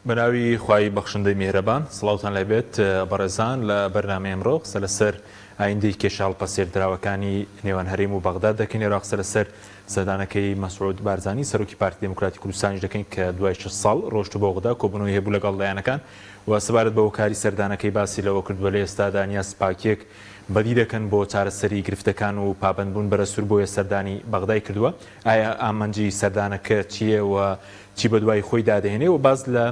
بەناوی خوای بەخشندەی میهرەبان سڵاوتان لێبێت بەڕێزان لە بەرنامەی ئەمڕۆ قسە لەسەر ئایندەی کێشە هەڵپەسێردراوەکانی نێوان هەرێم و بەغداد دەکەین هەروەها قسە لەسەر سەردانەکەی مەسعود بارزانی سەرۆکی پارتی دێموکراتی کوردستانیش دەکەین کە دوای شەش ساڵ ڕۆشت بۆ بەغدا کۆبوونەوەی هەبوو لەگەڵ لایەنەکان و سەبارەت بە هۆکاری سەردانەکەی باسی لەوە کردووە لە ئێستادا نیاز پاکیەک بەدی دەکەن بۆ چارەسەری گرفتەکان و پابەندبوون بە دەستوور بۆیە سەردانی بەغدای کردووە ئایا ئامانجی سەردانەکە چییە و چی بەدوای خۆیدا دەهێنێ و باس لە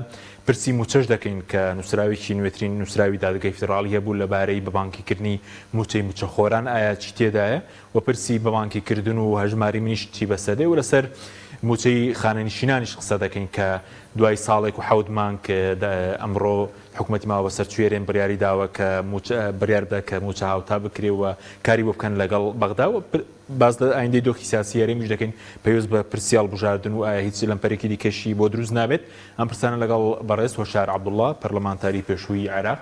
پرسی مووچەش دەکەین کە نووسراوێکی نوێترین نووسراوی دادگای فیدڕاڵی هەبوو لەبارەی بەبانکیکردنی مووچەی مووچەخۆران ئایا چی تێدایە و پرسی بەبانکیکردن و هەژماری منیش چی بەسەردێ و لەسەر مووچەی خانەنشینانیش قسە دەکەین کە دوای ساڵێک و حەوت مانگ ئەمڕۆ حکوومەتی ماوە بەسەرچووی هەرێم بڕیاری داوە کە مووچە بڕیار بدات کە مووچە هاوتا بکرێ و کاری بۆ بکەن لەگەڵ بەغدا و باس لە ئایندەی دۆخی سیاسی هەرێمیش دەکەین پەیوەست بە پرسی هەڵبژاردن و ئایا هیچ لەمپەرێکی دیکەشی بۆ دروست نابێت؟ ئەم پرسانە لەگەڵ بەڕێز هۆشیار عەبدوڵڵا، پەرلەمانتاری پێشووی عێراق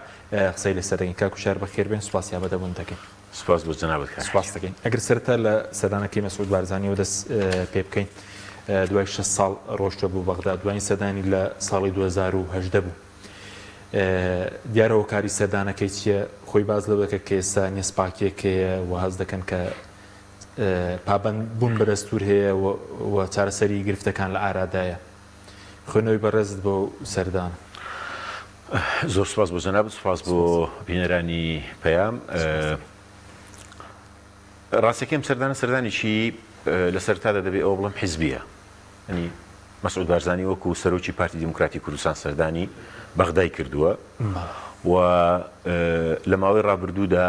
قسەی لەسەر دەکەین. کاک هۆشیار بەخێربێن، سوپاسی ئامادەبوونت دەکەین. سوپاس بۆ جەنابت کاک سوپاست دەکەین. ئەگەر سەرەتا لە سەردانەکەی مەسعود بارزانیەوە دەست پێ بکەین، دوای شەش ساڵ ڕۆشتووە بۆ بەغدا، دوایین سەردانی لە ساڵی 2018 بوو. دیارە هۆکاری سەردانەکەی چییە؟ خۆی باس لەوە دەکات کە ئێستا نیەزپاکییەک هەیە و هەست دەکەن کە پابەند بوون بە دەستوور هەیە و چارەسەری گرفتەکان لە ئارادایە. خوێندنەوەی بەڕێزت بۆ سەردانە. زۆر سوپاس بۆ جەنابت، سوپاس بۆ بینەرانی پەیام. ڕاستەکەی ئەم سەردانە سەردانێکی لە سەرەتادا دەبێ ئەوە بڵێم حیزبییە. یانی مەسعود بارزانی وەکو سەرۆکی پارتی دیموکراتی کوردستان سەردانی بەغدای کردووە و لە ماوەی ڕابردوودا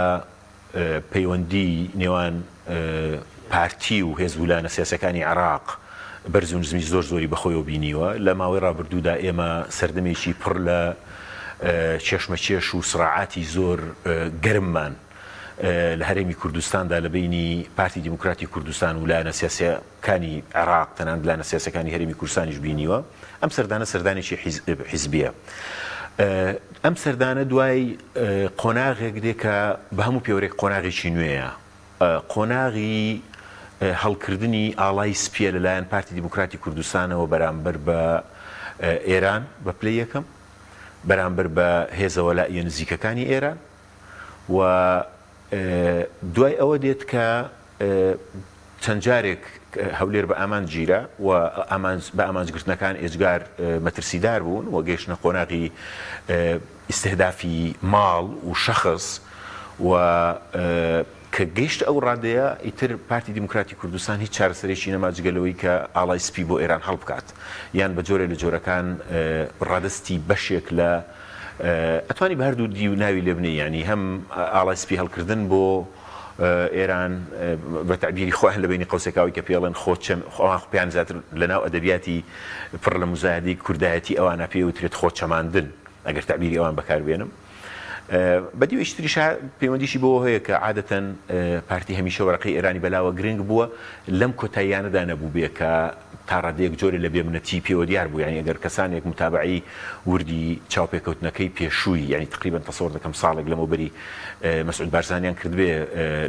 پەیوەندی نێوان پارتی و هێز و لایەنە سیاسەکانی عێراق بەرز و نزمی زۆر زۆری بەخۆیەوە بینیوە. لە ماوەی ڕابردوودا ئێمە سەردەمێکی پڕ لە کێشمەکێش و سڕاعاتی زۆر گەرممان لە هەرێمی کوردستاندا لە بەینی پارتی دیموکراتی کوردستان و لایەنە سیاسییەکانی عێراق، تەنانەت لایەنە سیاسییەکانی هەرێمی کوردستانیش بینیوە. ئەم سەردانە سەردانێکی حیزبییە. ئەم سەردانە دوای قۆناغێک دێ کە بە هەموو پێوەرێک قۆناغێکی نوێیە. قۆناغی هەڵکردنی ئاڵای سپییە لەلایەن پارتی دیموکراتی کوردستانەوە بەرامبەر بە ئێران بە پلەی یەکەم، بەرامبەر بە هێزە وەلائییە نزیکەکانی ئێران و دوای ئەوە دێت کە چەند جارێک هەولێر بە ئامانج گیرا و بە ئامانجگرتنەکان ئێجگار مەترسیدار بوون و گەیشتنە قۆناغی ئیستهدافی ماڵ و شەخس و کە گەیشتە ئەو ڕادەیە ئیتر پارتی دیموکراتی کوردستان هیچ چارەسەرێکی نەما جگە لەوەی کە ئاڵای سپی بۆ ئێران هەڵبکات یان بە جۆرێ لە جۆرەکان ڕادەستی بەشێک لە ئەتوانی بە هەردوو دیو ناوی لێ بنێی یانی هەم ئاڵای سپی هەڵکردن بۆ ئێران بە تەعبیری خۆیان لە بەینی قەوسێکاوی کە پێڵێن خۆ چەم ئەوان پێیان زیاتر لە ناو ئەدەبیاتی پڕ لە موزایەدەی کوردایەتی ئەوانە پێی وترێت خۆ چەماندن ئەگەر تەعبیری ئەوان بەکار بێنم بە دیوێکی تریشا پەیوەندیشی بەوە هەیە کە عادەتەن پارتی هەمیشە وەرەقەی ئێرانی بەلاوە گرنگ بووە لەم کۆتاییانەدا نەبووبێ کە تا ڕادەیەک جۆرێ لە بێمنەتی پێوە دیار بوو یانی ئەگەر کەسانێک متابەعەی وردی چاوپێکەوتنەکەی پێشووی یانی تقریبەن تەسەوەر دەکەم ساڵێک لەمەوبەری مەسعود بارزانیان کردبێ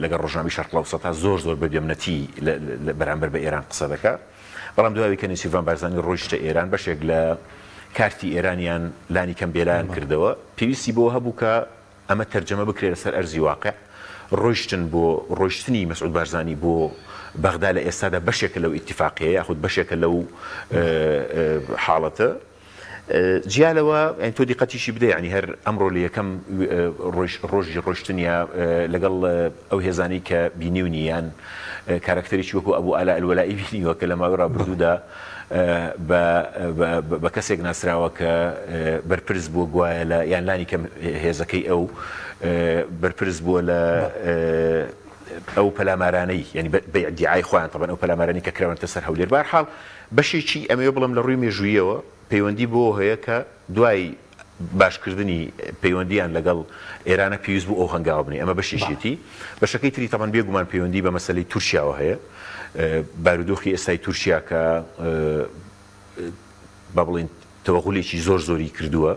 لەگەڵ ڕۆژنامەی شەرقڵاوسەتا زۆر زۆر بە بێمنەتی بەرامبەر بە ئێران قسە دەکا بەڵام دوای کە نێچیرڤان بارزانی ڕۆیشتە ئێران بەشێک لە کارتی ئێرانیان لانی کەم بێلایەن کردەوە پێویستی بەوە هەبوو کە ئەمە تەرجەمە بکرێت لەسەر ئەرزی واقع، ڕۆیشتن بۆ ڕۆیشتنی مەسعود بارزانی بۆ بەغدا لە ئێستادا بەشێکە لەو ئیتیفاقیە یاخود بەشێکە لەو حاڵەتە. جیا لەوە یانی تۆ دیقەتیشی بدە یانی هەر ئەمڕۆ لە یەکەم ڕۆژی ڕۆیشتنیا لەگەڵ ئەو هێزانەی کە بینیونی یان کارەکتەرێکی وەکو ئەبو ئالا ئەلوەلائی بینیوە کە لە ماوەی ڕابردوودا بە کەسێک ناسراوە کە بەرپرس بووە گوایە لە یان لانی کەم هێزەکەی ئەو بەرپرس بووە لە ئەو پەلامارانەی یعنی بە ئیدیعای خۆیان تەبەن ئەو پەلامارانەی کە کراونەتە سەر هەولێر بارحاڵ بەشێکی ئەمەوێ بڵێم لە ڕووی مێژوویەوە پەیوەندی بەوە هەیە کە دوای باشکردنی پەیوەندییان لەگەڵ ئێرانە پێویست بوو ئەو هەنگاوە بنێ، ئەمە بەشێکیەتی، بەشەکەی تری تەبعەن بێگومان پەیوەندی بە مەسەلەی تورکیاوە هەیە، بارودۆخی ئێستای تورکیا کە با بڵێین تەوەغولێکی زۆر زۆری کردووە،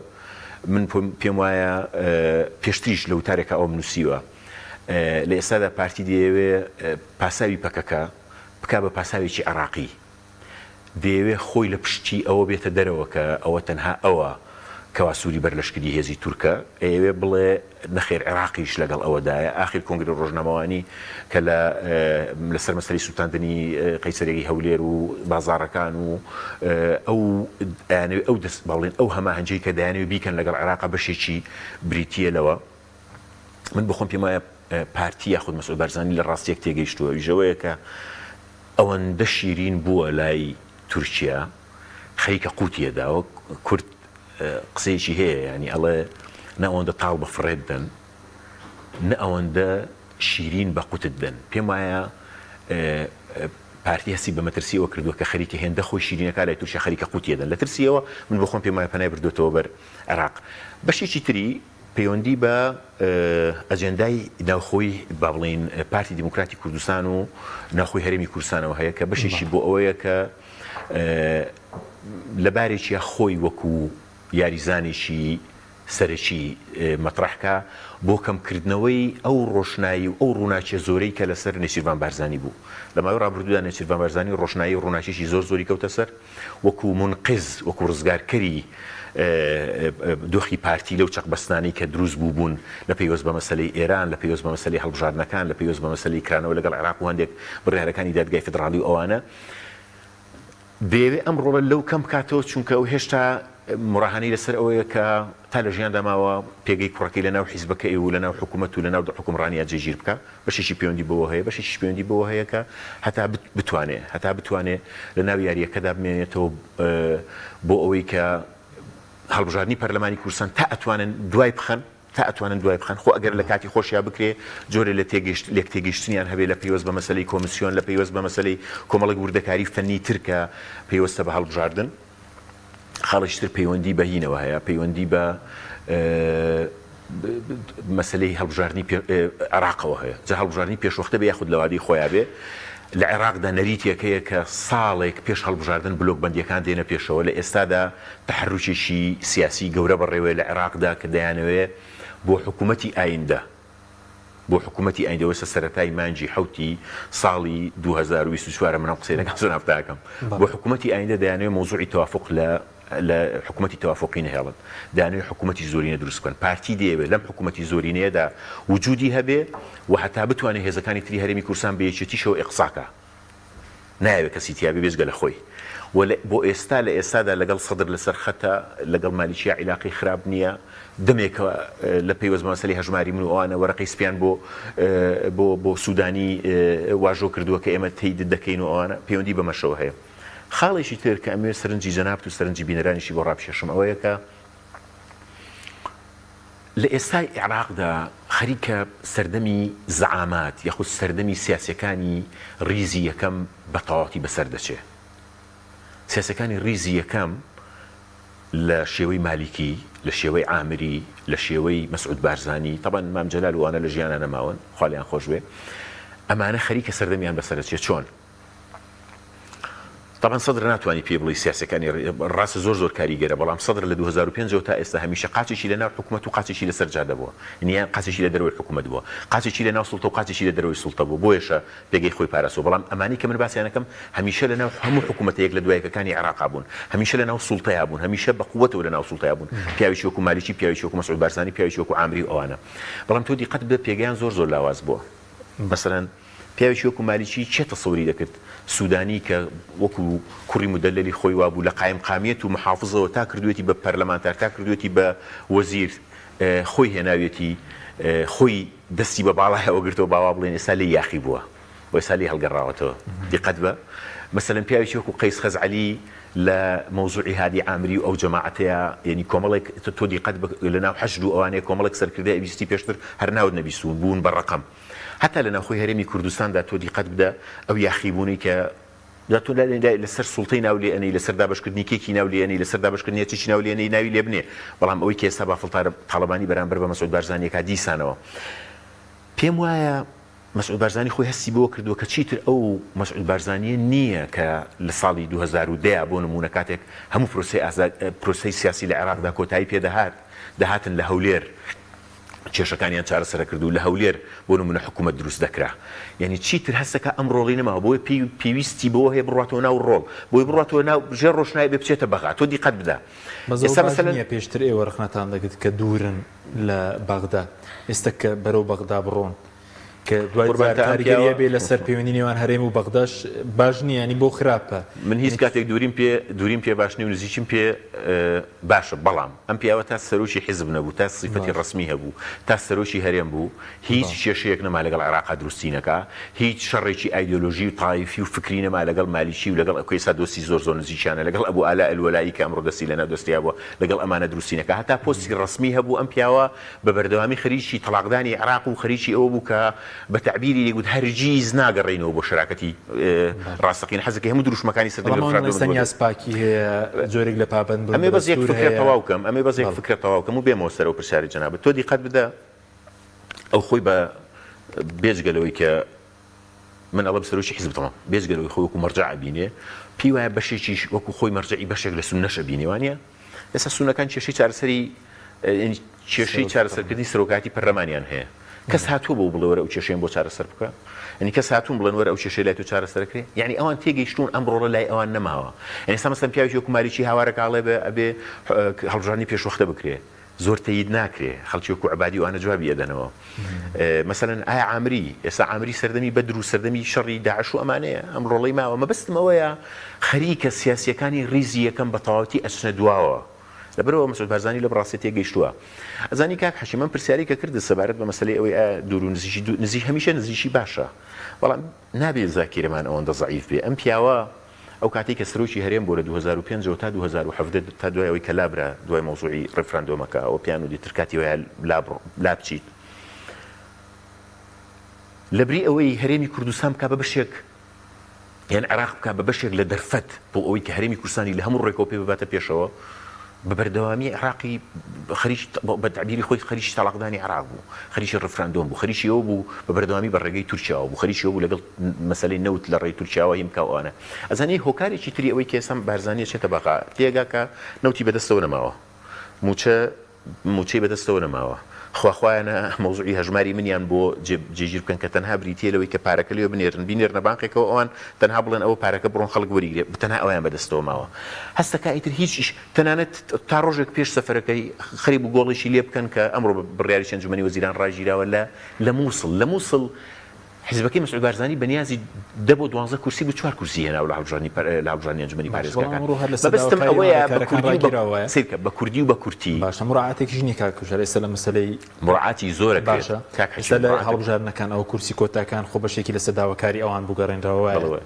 من پێم وایە پێشتریش لە وتارێکا ئەوەم نووسیوە، لە ئێستادا پارتی دەیەوێ پاساوی پەکەکە بکا بە پاساوێکی عێراقی، دەیەوێت خۆی لە پشتی ئەوە بێتە دەرەوە کە ئەوە تەنها ئەوە. کەوا سووری بەر لەشکری هێزی تورکە، ئەیەوێ بڵێ نەخێر عێراقیش لەگەڵ ئەوەدایە. ئاخیر کۆنگرەی ڕۆژنامەوانی کە لە لەسەر مەسەلەی سووتاندنی قەیسەریی هەولێر و بازاڕەکان و ئەو ئەیانەوێ ئەو دەست با بڵێین ئەو هەماهەنگیەی کە دەیانەوێ بیکەن لەگەڵ عێراقا بەشێکی بریتییە لەوە. من بۆخۆم پێم وایە پارتی یاخود مەسعود بارزانی لە ڕاستییەک تێگەیشتووە ئەویش ئەوەیە کە ئەوەندە شیرین بووە لای تورکیا خەریکە قوتی ئەداوە کورد قسەیەکی هەیە یانی ئەڵێ نە ئەوەندە تاڵ بە فڕێت دەن نە ئەوەندە شیرین بە قوتت دەن پێم وایە پارتی هەستی بە مەترسی ئەوە کردووە کە خەریکە هێندە خۆی شیرینەکە لای تورکیا خەریکە قوتی ئەدەن لە ترسیەوە من بۆ خۆم پێم وایە پەنای بردوێتەوە بەر عێراق بەشێکی تری پەیوەندی بە ئەجێندای ناوخۆی با بڵێین پارتی دیموکراتی کوردستان و ناوخۆی هەرێمی کوردستانەوە هەیە کە بەشێکی بۆ ئەوەیە کە لە بارێکیا خۆی وەکو یاریزانێکی سەرەکی مەترەح کا بۆ کەمکردنەوەی ئەو ڕۆشنایی و ئەو ڕووناکیە زۆرەی کە لەسەر نێچیرڤان بارزانی بوو. لە ماوەی ڕابردوودا نێچیرڤان بارزانی ڕۆشنایی و ڕووناکیی زۆر زۆری کەوتە سەر، وەکو مونقیز، وەکو ڕزگارکەری دۆخی پارتی لەو چەقبەستنانەی کە دروست بووبوون لە پەیوەست بە مەسەلەی ئێران، لە پەیوەست بە مەسەلەی هەڵبژاردنەکان، لە پەیوەست بە مەسەلەی کرانەوە لەگەڵ عێراق و هەندێک بڕیارەکانی دادگای فیدڕاڵی و ئەوانە. دەیەوێ ئەم ڕۆڵە لەو کەم بکاتەوە، چونکە ئەو هێشتا موراهانەی لەسەر ئەوەیە کە تا لە ژیاندا ماوە پێگەی کوڕەکەی لەناو حیزبەکەی و لەناو حکوومەت و لەناو حوکمڕانیا جێگیر بکا. بەشێکی پەیوەندی بەوە هەیە، بەشێکیش پەیوەندی بەوە هەیە کە هەتا بتوانێ هەتا بتوانێ لەناو یارییەکەدا بمێنێتەوە بۆ ئەوەی کە هەڵبژاردنی پەرلەمانی کوردستان تا ئەتوانن دوای بخەن. تا ئەتوانن دوای بخەن، خۆ ئەگەر لە کاتی خۆشیا بکرێ جۆرێ لە تێگەیشت لێکتێگەیشتنیان هەبێ لە پەیوەست بە مەسەلەی کۆمسیۆن، لە پەیوەست بە مەسەلەی کۆمەڵێک وردەکاری فەنی تر کە پەیوەستە بە هەڵبژاردن. خاڵێکی تر پەیوەندی بە هینەوە هەیە، پەیوەندی بە مەسەلەی هەڵبژاردنی عێراقەوە هەیە، جا هەڵبژاردنی پێشوەختە بێ یاخود لە وادەی خۆیا بێ، لە عێراقدا نەریتێک هەیە کە ساڵێک پێش هەڵبژاردن بلۆکبەندییەکان دێنە پێشەوە، لە ئێستادا تەحەروکێکی سیاسی گەورە بەڕێوەیە لە عێراقدا کە دەیانەوێ بۆ حکوومەتی ئایندە بۆ حکوومەتی ئایندە ئێستا سەرەتای مانگی حەوتی ساڵی 2024 من ئەم قسەی لەگەڵ جەنابتا ئەکەم بۆ حکوومەتی ئایندە دەیانەوێ مەوزوعی تەوافوق لە لە حکوومەتی تەوافوقی نەهێڵن دەیانەوێ حکوومەتی زۆرینە دروست بکەن پارتی دەیەوێ لەم حکوومەتی زۆرینەیەدا وجودی هەبێ و هەتا بتوانێ هێزەکانی تری هەرێمی کوردستان بە یەکێتیشەوە ئیقسا کا نایەوێ کەسی تیابێ بێجگە لە خۆی و لە بۆ ئێستا لە ئێستادا لەگەڵ سەدر لەسەر خەتە لەگەڵ مالیکیا عیلاقەی خراپ نییە دەمێکە لە پەیوەست بە مەسەلەی هەژماری من و ئەوانە وەرەقەی سپیان بۆ بۆ بۆ سودانی واژۆ کردووە کە ئێمە تەیدت دەکەین و ئەوانە پەیوەندی بەمەشەوە هەیە خاڵێکی تر کە ئەمەوێ سەرنجی جەنابت و سەرنجی بینەرانیشی بۆ ڕابکێشم ئەوەیە کە لە ئێستای عێراقدا خەریکە سەردەمی زەعامات یاخود سەردەمی سیاسیەکانی ڕیزی یەکەم بە تەواوەتی بەسەر دەچێ. سیاسیەکانی ڕیزی یەکەم لە شێوەی مالیکی، لە شێوەی عامری، لە شێوەی مەسعود بارزانی، تەبعەن مام جەلال و ئەوانە لە ژیانا نەماون، خوا لێیان خۆش بێ، ئەمانە خەریکە سەردەمیان بەسەر دەچێ. چۆن؟ تەبعەن سەدر ناتوانی پێی بڵێی سیاسیەکانی ڕاستە زۆر زۆر کاریگەرە بەڵام سەدر لە 2005 ەوە تا ئێستا هەمیشە قاچێکی لە ناو حکومەت و قاچێکی لەسەر جادە بووە یان قاچێکی لە دەرەوەی حکومەت بووە قاچێکی لە ناو سوڵتە و قاچێکی لە دەرەوەی سوڵتە بووە بۆیەشە پێگەی خۆی پاراستووە بەڵام ئەمانەی کە من باسیان ئەکەم هەمیشە لە ناو هەموو حکومەتە یەک لە دوا یەکەکانی عێراقا بوون هەمیشە لە ناو سوڵتەیا بوون هەمیشە بە قوەتەوە لە ناو سوڵتەیا بوون پیاوێکی وەکو مالیکی پیاوێکی وەکو مەسعود بارزانی پیاوێکی وەکو عامری و ئەوانە بەڵام تۆ دیقەت بدە پێگەیان زۆر زۆر لاواز بووە مەسەلەن پیاوێکی وەکو مالیکی کێ تەسەوری دەکرد سودانی کە وەکو کوڕی مودەلەلی خۆی وابوو لە قایمقامیەت و محافزەوە تا کردوێتی بە پەرلەمانتار تا کردوێتی بە وەزیر خۆی هێناویەتی خۆی دەستی بە باڵایەوە گرتەوە با وا بڵێین ئێستا لێی یاخی بووە و ئێستا لێی هەڵگەڕاوەتەوە دیقەت بە مەسەلەن پیاوێکی وەکو قەیس خەزعەلی لە مەوزوعی هادی عامری و ئەو جەماعەتەیە یعنی کۆمەڵێک تۆ دیقەت لە ناو حەشد و ئەوانەیە کۆمەڵێک سەرکردە ئەبیستی پێشتر هەر ناوت نەبیستوون بوون بە ڕەقەم هەتا لە ناوخۆی هەرێمی کوردستاندا تۆ دیقەت بدە ئەو یاخیبوونەی کە جا تۆ لەسەر سوڵتەی ناو لێ ئەنێی لەسەر دابەشکردنی کێکی ناو لێ ئەنێی لەسەر دابەشکردنی هەرچیی ناو لێ ئەنێی ناوی لێ بنێ بەڵام ئەوەی کە ئێستا بافڵ تاڵەبانی بەرامبەر بە مەسعود بارزانی ئەکا دیسانەوە پێم وایە مەسعود بارزانی خۆی هەستی بەوە کردووە کە چیتر ئەو مەسعود بارزانییە نییە کە لە ساڵی 2010 بۆ نموونە کاتێک هەموو پرۆسەی ئازاد پرۆسەی سیاسی لە عێراقدا کۆتایی پێ دەهات دەهاتن لە هەولێر. کێشەکانیان چارەسەرەکرد و لە هەولێر بۆ نمونە حکوومەت دروست دەکرا یعنی چیتر هەستەکە ئەم ڕۆڵی نەماوە بۆیە پێی پێویستی بەوە هەیە بڕاتەوە ناو ڕۆڵ بۆی بڕاتەوە ناو ژێر ڕۆشنایی بێ بچێتە بەغا تۆ دیقەت بدە بەس ئەوە ئێستا باش مەسەلەن نییە پێشتر ئێوە ڕەخنەتان دەگرت کە دوورن لە بەغدا ئێستا کە بەرەو بەغدا بڕۆن کە دوای قوربان جار تا ئەم کاریگەری پیاوە هەبێ لەسەر پەیوەندی نێوان هەرێم و بەغداش باش نییە یانی بۆ خراپە من هیچ یانی کاتێک دووریم پێ دووریم پێ باش نیە و نزیکیم پێ باشە بەڵام ئەم پیاوە تا سەرۆکی حیزب نەبوو تا سیفەتی باش ڕەسمی هەبوو تا سەرۆکی هەرێم بوو هیچ باش کێشەیەک نەما لەگەڵ عێراقا دروستی نەکا هیچ شەڕێکی ئایدیۆلۆژی و تایفی و فکری نەما لەگەڵ مالیکی و لەگەڵ ئەکۆ ئێستا دۆستی زۆر زۆر نزیکیانە لەگەڵ ئەبو ئالا ئەلوەلائی کە ئەمڕۆ دەستی لەناو دەستیا بووە لەگەڵ ئەمانە دروستی نەکا هەتا پۆستی ڕەسمی هەبوو ئەم پیاوە بە بەردەوامی خەریکی تەڵاقدانی عێراق و خەریکی ئەوە بوو کە بە تەعبیری دەیگوت هەرگیز ناگەڕێینەوە بۆ شەراکەتی ڕاستەقینە حەزەکەی هەموو دروشمەکانی سەردەمی بەڵام ئەوان ڕیفراندۆمت ئێستا بۆ دێت. نیازپاکی هەیە، جۆرێک لە پابەندبوون ئەمێ بە بەس یەک دەستوور فکرە هەیە. تەواو کەم ئەمێ بەس یەک بەڵێ. فکرە تەواو کەم و بێمەوە سەر ئەو پرسیارەی جەنابت. تۆ دیقەت بدە ئەو خۆی بە بێجگە لەوەی کە من ئەڵێم سەرۆکی حیزب تەمام بێجگە لەوەی خۆی وەکو مەرجەع ئەبینێ پێی وایە بەشێکیش وەکو خۆی مەرجەعی بەشێک لە سوننەش ئەبینێ وانیە؟ ئێستا سوننەکان کێشەی چارەسەری کێشەی چارەسەرکردنی سەرۆکایەتی پەرلەمانیان هەیە کەس هاتووە بۆ بڵێ وەرە ئەو کێشەیەم بۆ چارەسەر بکە یعنی کەس هاتوون بڵێن وەرە ئەو کێشەی لای تۆ چارەسەر کرێ یعنی ئەوان تێگەیشتوون ئەم ڕۆڵە لای ئەوان نەماوە یعنی ئێستا مەسەلەن پیاوێکی وەکو مالیکی هاوارەکە ئەڵێ بێ ئەبێ هەڵبژاردنی پێشوەختە بکرێ زۆر تەیید ناکرێ خەڵکی وەکو عەبادی و ئەوانە جوابی ئەدەنەوە مەسەلەن ئایا عامری ئێستا عامری سەردەمی بەدر و سەردەمی شەڕی داعش و ئەمانەیە ئەم ڕۆڵەی ماوە مەبەستم ئەوەیە خەریکە سیاسیەکانی ڕیزی یەکەم بە تەواوەتی ئەچنە دواوە لەبەرئەوە مەسعود بارزانی لەم ڕاستیە تێگەیشتووە ئەزانی کاک حەکیم ئەم پرسیارەی کە کردت سەبارەت بە مەسەلەی ئەوەی ئایا دوور و نزیکی نزیک هەمیشە نزیکی باشە بەڵام نابێ زاکیرەمان ئەوەندە زەعیف بێ ئەم پیاوە ئەو کاتەی کە سەرۆکی هەرێم بوو لە 2005 ەوە تا 2017 تا دوای ئەوەی کە لابرا دوای مەوزوعی ڕیفراندۆمەکە ئەوە پێیان وت ئیتر کاتی وایە لابچیت لەبری ئەوەی هەرێمی کوردستان بکا بە بەشێک یان عێراق بکا بە بەشێک لە دەرفەت بۆ ئەوەی کە هەرێمی کوردستانی لە هەموو ڕێکەوە پێ بباتە پێشەوە، بە بەردەوامی عێراقی خەریکی بە تەعبیری خۆی خەریکی تەڵاقدانی عێراق بوو، خەریکی ڕیفراندۆم بوو، خەریکی ئەوە بوو بە بەردەوامی بە ڕێگەی تورکیاوە بوو، خەریکی ئەوە بوو لەگەڵ مەسەلەی نەوت لە ڕێی تورکیاوە هین بکا و ئەوانە. ئەزانی هۆکارێکی تری ئەوەی کە ئێستا بارزانی ئەچێتە بەغا، تێگا کە نەوتی بەدەستەوە نەماوە، مووچە مووچەی بەدەستەوە نەماوە. خواخوایانە مەوزوعی هەژماری منیان بۆ جێگیر بکەن کە تەنها بریتییە لەوەی کە پارەکە لێ بنێرن، بینێرنە بانقێکەوە ئەوان تەنها بڵێن ئەوە پارەکە بڕۆن خەڵک وەریگرێ، تەنها ئەوەیان بەدەستەوە ماوە. هەستەکا ئیتر هیچ ئیش، تەنانەت تا ڕۆژێک پێش سەفەرەکەی خەریک بوو گۆڵێکی لێ بکەن کە ئەمڕۆ بە بڕیارێکی ئەنجومەنی وەزیران ڕاگیراوە لە لە مووسڵ. لە مووسڵ حیزبەکەی مەسعود بارزانی بە نیازی دە بۆ دوانزە کورسی بوو چوار کورسی هێناوە لە هەڵبژاردنی لە هەڵبژاردنی ئەنجومەنی باشە بەڵام پارێزگاکان. ئەمڕۆ هەر لەسەر مەبەستم داواکاری ئەوان ئەوەیە بە ڕێکارەکان کوردی و بە ڕاگیراوە وایە؟ سەیرکە بە کوردی و بە کورتی. باشە مراعاتێکیش نییە کاک کوژەر ئێستا لە مەسەلەی مراعاتی زۆر ئەکرێت باشە کاک ئێستا حەکیم لە مراعات هەڵبژاردنەکان ئەوە کورسی کۆتاکان خۆ بەشێکی لەسەر داواکاری ئەوان بوو گەڕێنراوە وایە؟ بەڵێ وایە.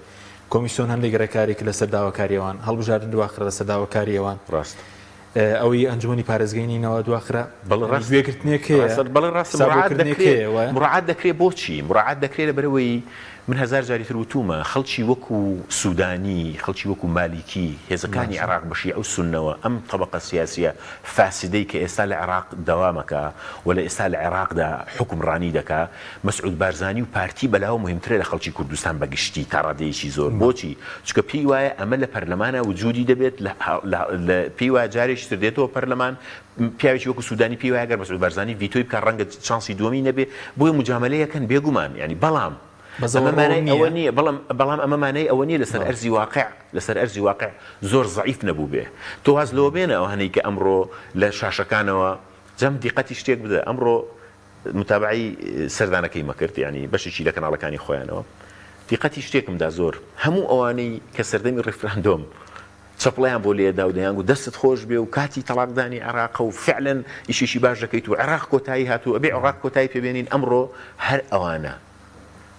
کۆمیسیۆن هەندێک ڕێکاری کرد لەسەر داواکاری ئەوان هەڵبژاردن دواخرا لەسەر داواکاری ئەوان. ڕاستە. ئەوەی ئەنجومەنی پارێزگای نینەوا دواخرا بەڵێ ڕاستە گوێگرتنێک هەیە ڕاستە بەڵێ ڕاستە حساب مراعات بۆکردنێک دەکرێ هەیە وایە؟ مراعات دەکرێ بۆچی مراعات دەکرێ لەبەرئەوەی من هەزار جاری تر وتوومە خەڵکی وەکو سودانی خەڵکی وەکو مالیکی هێزەکانی باشە عێراق بە شیعە و سوننەوە ئەم تەبەقە سیاسیە فاسدەی کە ئێستا لە عێراق دەوامەکا و لە ئێستا لە عێراقدا حوکمڕانی دەکا مەسعود بارزانی و پارتی بەلاوە موهیمترە لە خەڵکی کوردستان بە گشتی تا ڕادەیەکی زۆر بۆچی؟ چونکە پێی وایە ئەمە لە پەرلەمانا وجودی دەبێت لە لە پێی وایە جارێکی تر دێتەوە پەرلەمان پیاوێکی وەکو سودانی پێی وایە گەر مەسعود بارزانی ڤیتۆی بکا ڕەنگە چانسی دووەمی نەبێ بۆیە موجامەلەیەکەن بێگومان یانی بەڵام بەس ئەوە ئەمە ڕۆڵ مانای ئەوە نییە؟ نییە بەڵام بەڵام ئەمە مانای ئەوە نییە لەسەر بەڵێ. ئەرزی واقع لەسەر ئەرزی واقع زۆر زەعیف نەبووبێ تۆ واز لەوە بێنە ئەوانەی کە ئەمڕۆ لە شاشەکانەوە جام دیقەتی شتێک بدە ئەمڕۆ متابەعەی سەردانەکەی مەکرد یانی بەشێکی لە کەناڵەکانی خۆیانەوە دیقەتی شتێکم دا زۆر هەموو ئەوانەی کە سەردەمی ڕیفراندۆم چەپڵەیان بۆ لێدا و دەیانگوت دەستت خۆش بێ و کاتی تەڵاقدانی عێراقە و فعلەن ئیشێکی باش دەکەیت و عێراق کۆتایی هات و ئەبێ عێراق کۆتایی پێ بێنین ئەمڕۆ هەر ئەوانە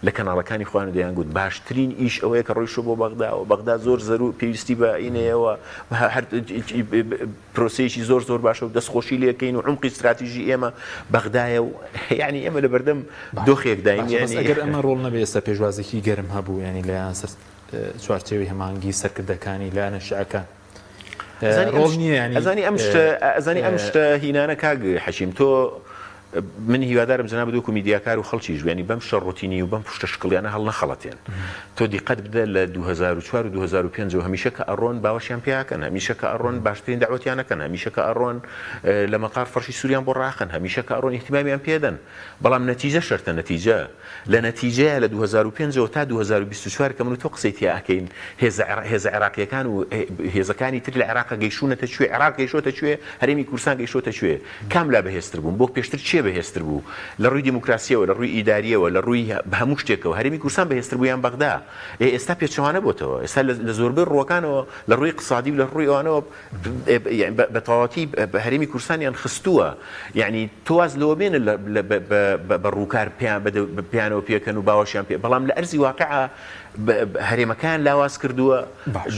لە کەناڵەکانی خۆیان دەیانگوت باشترین ئیش ئەوەیە کە ڕۆیشتووە بۆ بەغدا و بەغدا زۆر زەرو پێویستی بە ئینەیە و هەر پرۆسەیەکی زۆر زۆر باشە و دەستخۆشی لێکەین و عومقی ستراتیژی ئێمە بەغدایە و یعنی ئێمە لە بەردەم دۆخێکداین باشە بەس یعنی ئەگەر ئەمە ڕۆڵ نەبێ ئێستا پێشوازێکی گەرم هەبوو یعنی لایەن سەر چوارچێوەی هەماهەنگی سەرکردەکانی لایەنە شیعەکان ئەزانی ئەم ڕۆڵ نییە یعنی ئەزانی ئەم شتە ئەزانی ئەم شتە هینانە کاک حەکیم تۆ. من هیوادارم جەنابت وەکو میدیاکار و خەڵکیش یانی بەم شتە ڕۆتینی و بەم پشتە شکڵیانە هەڵنەخەڵەتێن. تۆ دیقەت بدە لە 2004 و 2005 ەوە هەمیشە کە ئەڕۆن باوەشیان پیاکەن، هەمیشە کە ئەڕۆن باشترین دەعوەتیان ئەکەن، هەمیشە کە ئەڕۆن لە مەتار فەرشی سوریان بۆ ڕاخەن، هەمیشە کە ئەڕۆن ئیهتیمامیان پێدەن. بەڵام نەتیجە شەرتە نەتیجە. لە نەتیجەیا لە 2005 ەوە تا 2024 کە من و تۆ قسەی تیا ئەکەین هێزە هێزە عێراقیەکان و هێزەکانی تر لە عێراقا گەیشتوونەتە کوێ، عێراق گەیشتۆتە کوێ، هەرێمی کوردستان گەیشتۆتە کوێ؟ کام لا بەهێزتر بوون؟ بۆ پێشتر کێ بەهێزتر بوو؟ لە ڕووی دیموکراسییەوە، لە ڕووی ئیدارییەوە، لە ڕووی هەموو شتێکەوە هەرێمی کوردستان بەهێزتر بوو یان بەغدا؟ ئێ ئێستا پێچەوانە بۆتەوە. ئێستا لە زۆربەی ڕووەکانەوە، لە ڕووی ئیقتسادی و لە ڕووی ئەوانەوە بە تەواوەتی هەرێمی کوردستانیان خستووە. یەعنی تۆ واز لەوە بێنە بە ڕووکار پێیانەوە پێکەن و باوەشیان پێ، بەڵام لە ئەرزی واقیع هەرێمەکەیان لاواز کردووە.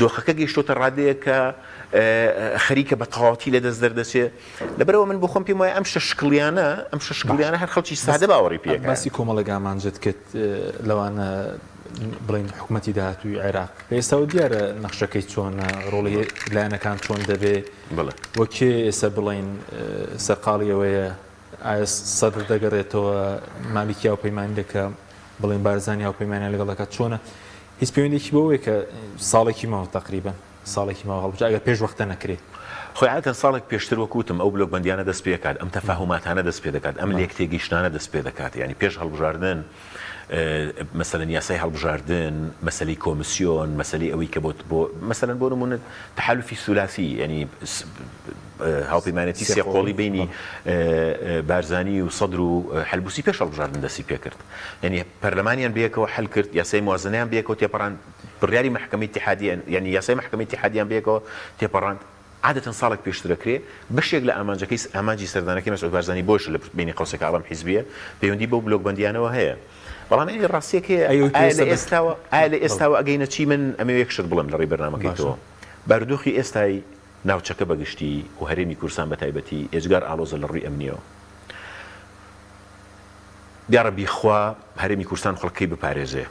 دۆخەکە گەیشتۆتە ڕادەیەک کە خەریکە بە تەواوەتی لە دەست دەردەچێ. لەبەرئەوە من بۆ خۆم پێم وایە ئەم شەشکڵیانە، ئەم شەشکڵیانە هەر خەڵکی سادە باوەڕی پێ ئەکات. باسی کۆمەڵێک ئامانجت کرد لەوانە بڵێین حکومەتی داهاتووی عێراق لە ئێستاوە دیارە نەخشەکەی چۆنە، ڕۆڵی لایەنەکان چۆن دەبێ و کێ ئێستا بڵێین سەرقاڵی ئەوەیە ئایا سەدر دەگەڕێتەوە مالیکی هاوپەیمانی دەکا بڵێین بارزانی هاوپەیمانیان لەگەڵ دەکات چۆنە؟ هیچ پەیوەندیەکی بەوەیە کە ساڵێکی ماوە تەقریبەن ساڵێکی ماوە هەڵبژا ئەگەر پێش وەختە نەکرێ. خۆی عادەتەن ساڵێک پێشتر وەک وتم ئەو بلۆکبەندیانە دەست پێکات ئەم تەفاهوماتانە دەست پێ دەکات ئەم لێک تێگەیشتنانە دەست پێ دەکات یانی پێش هەڵبژاردن مەسەلەن یاسای هەڵبژاردن مەسەلەی کۆمسیۆن مەسەلەی ئەوەی کە بۆ بۆ مەسەلەن بۆ نموونە تەحالوفی سولاسی یانی هاوپەیمانێتی سێ قۆڵی بینی بارزانی و سەدر و حەلبوسی پێش هەڵبژاردن دەستی پێکرد یانی پەرلەمانیان بەیەکەوە حەل کرد، یاسای موازنەیان بەیەکەوە تێپەڕاند، بڕیاری مەحکەمەی ئیتیحادیان یانی یاسای مەحکەمەی ئیتیحادیان بەیەکەوە تێپەڕاند، عادەتەن ساڵێک پێشتر ئەکرێ، بەشێک لە ئامانجەکەی ئامانجی سەردانەکەی مەسعود بارزانی بۆیشە لە بەینی قەوسێکا ئەڵێم حیزبییە، پەیوەندی بەو بلۆکبەندییانەوە هەیە. بەڵام یانی ڕاستییەک هەیە ئەی ئەوەی ئایا پێویستە لە بە ئێستاوە ئایا لە بەڵێ. ئێستاوە ئەگەینە چی؟ من ئەمەوێ یەک شت بڵێم لە ڕێی بەرنامەکەی باشە. تۆوە. بارودۆخی ئێستای ناوچەکە بە گشتی و هەرێمی کوردستان بە تایبەتی ئێجگار ئاڵۆزە لە ڕووی ئەمنییەوە. یاڕەبی خوا هەرێمی کوردستان و خەڵکەکەی بپارێزێ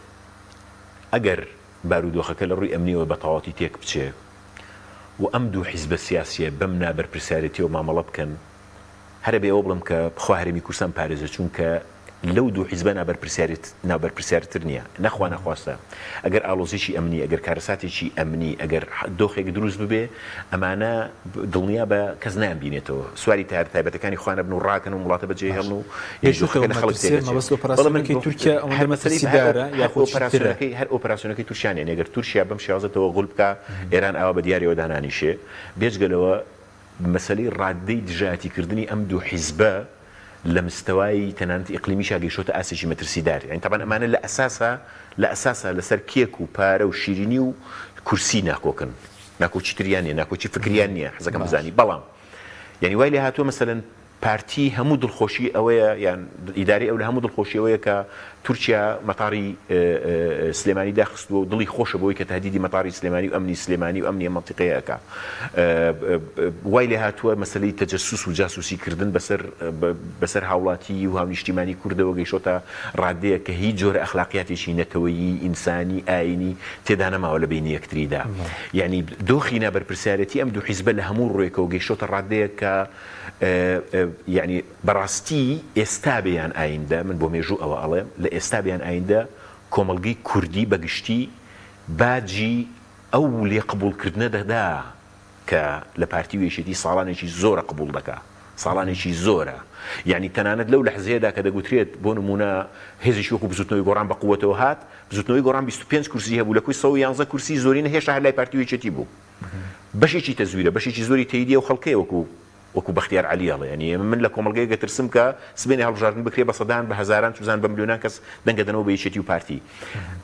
ئەگەر بارودۆخەکە لە ڕووی ئەمنیەوە بە تەواوەتی تێک بچێ و ئەم دوو حیزبە سیاسیە بەم نابەرپرسیارێتیەوە مامەڵە بکەن هەر ئەبێ ئەوە بڵێم کە خوا هەرێمی کوردستان پارێزێ چونکە لەو دوو حیزبە نابەرپرسیارێت نابەرپرسیارتر نیە نەخوا نەخواستە ئەگەر ئاڵۆزیی ئەمنی، ئەگەر کارەساتێکی ئەمنی، ئەگەر دۆخێک دروست ببێ، ئەمانە دڵنیا بە کەس نایانبینێتەوە. سواری تەیارە تایبەتەکانی خۆیان ئەبن و ڕاکەن و وڵاتە بەجێ باش هێڵن و یانی پێشووتەوە دۆخەکە لە خەڵک مەترسییە تێدەچێ. مەبەست بەڵێ من ئۆپەراسیۆنەکەی بۆ تورکیا هەر ئەوەندە مەسەلەی هەر مەترسیدارە هەر یاخود چیترە؟ ئۆپەراسیۆنەکەی هەر ئۆپەراسیۆنەکەی تورکیا نییە. یانی ئەگەر تورکیا بەم شێوازە تەوەغول بکا، ئێران ئاوا بە دیاریەوە دانانیشێ. بێجگە لەوە مەسەلەی ڕاددەی دژایەتیکردنی ئەم دوو حیزبە لە مستەوای تەنانەت ئیقلیمیشا گەیشتۆتە ئاستێکی مەترسیدار. یانی تەبعەن ئەمانە لە ئەساسا لە ئەساسا لەسەر کێک و پارە و شیرینی و کورسی ناکۆکن. ناکۆکی تریان نیە، ناکۆکی فکریان نیە، حەزەکەم باش. بزانی. بەڵام یانی وای لێهاتووە مەسەلەن پارتی هەموو دڵخۆشی ئەوەیە یان ئیدارەی ئەو لە هەموو دڵخۆشی ئەوەیە کە تورکیا مەتاڕی سلێمانی داخستووە و دڵی خۆشە بەوەی کە تەهدیدی مەتاڕی سلێمانی و ئەمنی سلێمانی و ئەمنی ئەم مەنتیقەیە ئەکا. وای لێ هاتووە مەسەلەی تەجەسوس و جاسوسی کردن بەسەر بەسەر هاوڵاتی و هاونیشتیمانی کوردەوە گەیشۆتە ڕادەیەک کە هیچ جۆرە ئەخلاقیاتێکی نەتەوەیی، ئینسانی، ئایینی تێدا نەماوە لە بەینی یەکتریدا. یەعنی دۆخی نابەرپرسیارێتی ئەم دوو حیزبە لە هەموو ڕووێکەوە گەیشۆتە ڕادەیەک کە یەعنی بەڕاستی ئێستا بێ یان ئایندە، من بۆ مێژوو ئەوە ئەڵێم، لە ئێستا بێ یان ئایندە کۆمەڵگەی کوردی بە گشتی باجی ئەو لێ قبوڵکردنە دەدا کە لە پارتی و یەکێتی ساڵانێکی زۆرە قبوڵ دەکا، ساڵانێکی زۆرە. یەعنی تەنانەت لەو لەحزەیەدا کە دەگوترێت بۆ نموونە هێزێکی وەکو بزوتنەوەی گۆڕان بە قووەتەوە هات، بزوتنەوەی گۆڕان 25 کورسی هەبوو لە کۆی 111 کورسی زۆرینە هێشتا هەر لای پارتی و یەکێتی بوو. بەشێکی تەزویرە، بەشێکی زۆری تەیدی ئەو خەڵکەیە وەکو وەکو بەختیار عەلی ئەڵێ یانی من لە کۆمەڵگەیەک دەترسم کە سبەینێ هەڵبژاردن بکرێ بە سەدان بە هەزاران چوزان بە ملیۆنان کەس دەنگ ئەدەنەوە بە یەکێتی و پارتی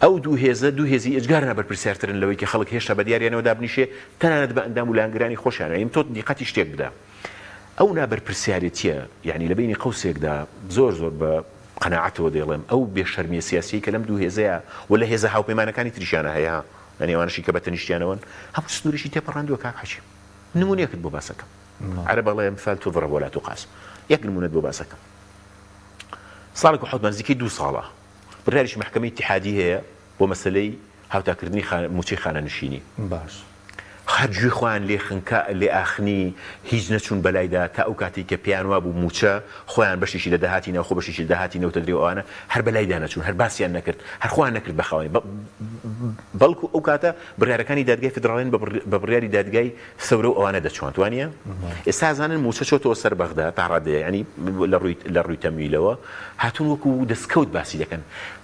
ئەو دوو هێزە دوو هێزی ئێجگار نابەرپرسیارترن لەوەی کە خەڵک هێشتا بە دیاریانەوە دابنیشێ تەنانەت بە ئەندام و لایەنگرانی خۆشیان یانی تۆ دیقەتی شتێک بدە ئەو نابەرپرسیارێتیە یانی لە بەینی قەوسێکدا زۆر زۆر بە قەناعەتەوە دەیڵێم ئەو بێشەرمیە سیاسیەی کە لەم دوو هێزەیە و لە هێزە هاوپەیمانەکانی تریشیانە هەیە یانی ئەوانەشی کە بە تەنیشتیانەوەن هەموو سنوورێکی تێپەڕاندووە کاک حەکیم نموونەیەکت بۆ باس ئەکەم. عەرەب ئەڵێ امثال تضرب ولا تقاس. یەک نموونەت بۆ باس ئەکەم. ساڵێک و حەوت مانگ نزیکەی دوو ساڵە بڕیارێکی مەحکەمەی ئیتیحادی هەیە بۆ مەسەلەی هاوتاکردنی مووچەی خانەنشینی. باش. هەر گوێی خۆیان لێ خنکا لێ ئاخنی هیچ نەچوون بەلایدا تا ئەو کاتەی کە پێیان وابوو مووچە خۆیان بەشێکی لە داهاتی ناوخۆ بەشێکی لە داهاتی نەوت ئەدرێ و ئەوانە هەر بەلایدا نەچوون هەر باسیان نەکرد هەر خۆیان نەکرد بە خاوەنی بەڵکو ئەو کاتە بڕیارەکانی دادگای فیدراڵیان بە بڕیاری دادگای سەورە و ئەوانە دەچواند وانیە ئێستا ئەزانن مووچە چۆتەوە سەر بەغدا تا ڕادەیە یانی لە ڕووی لە ڕووی تەمویلەوە هاتوون وەکو دەستکەوت باسی دەکەن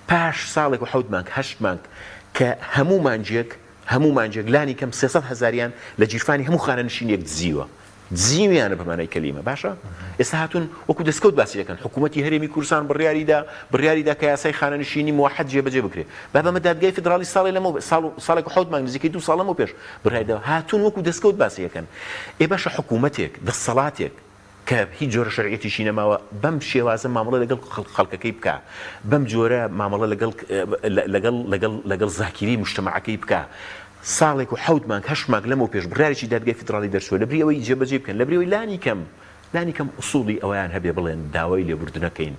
پاش ساڵێک و حەوت مانگ هەشت مانگ کە هەموو مانگێک هەموو مانگێک لانی کەم 300 هەزاریان لە گیرفانی هەموو خانەنشینێک دزیوە دزیویانە بە مانای کەلیمە باشە ئێستا هاتوون وەکو دەستکەوت باسی دەکەن حکوومەتی هەرێمی کوردستان بڕیاری دا بڕیاری دا کە یاسای خانەنشینی موحد جێبەجێ بکرێ با بەمە دادگای فیدراڵی ساڵێ لەمەو ساڵ و ساڵێک و حەوت مانگ نزیکەی دوو ساڵ لەمەو پێش بڕیاری دا هاتوون وەکو دەستکەوت باسی دەکەن ئێ باشە حکوومەتێک دەسەڵاتێک کە هیچ جۆرە شەرعیەتیشی نەماوە بەم شێوازە مامەڵە لەگەڵ خەڵکەکەی بکا بەم جۆرە مامەڵە لەگەڵ لەگەڵ لەگەڵ لەگەڵ زاکیری مجتەمەعەکەی بکا ساڵێک و حەوت مانگ هەشت مانگ لەمەو پێش بڕیارێکی دادگای فیدراڵی دەرچووە لەبری ئەوەی جێبەجێی بکەن لەبری ئەوەی لانی کەم لانی کەم ئوسوڵی ئەوەیان هەبێ بڵێن داوای لێبوردنەکەین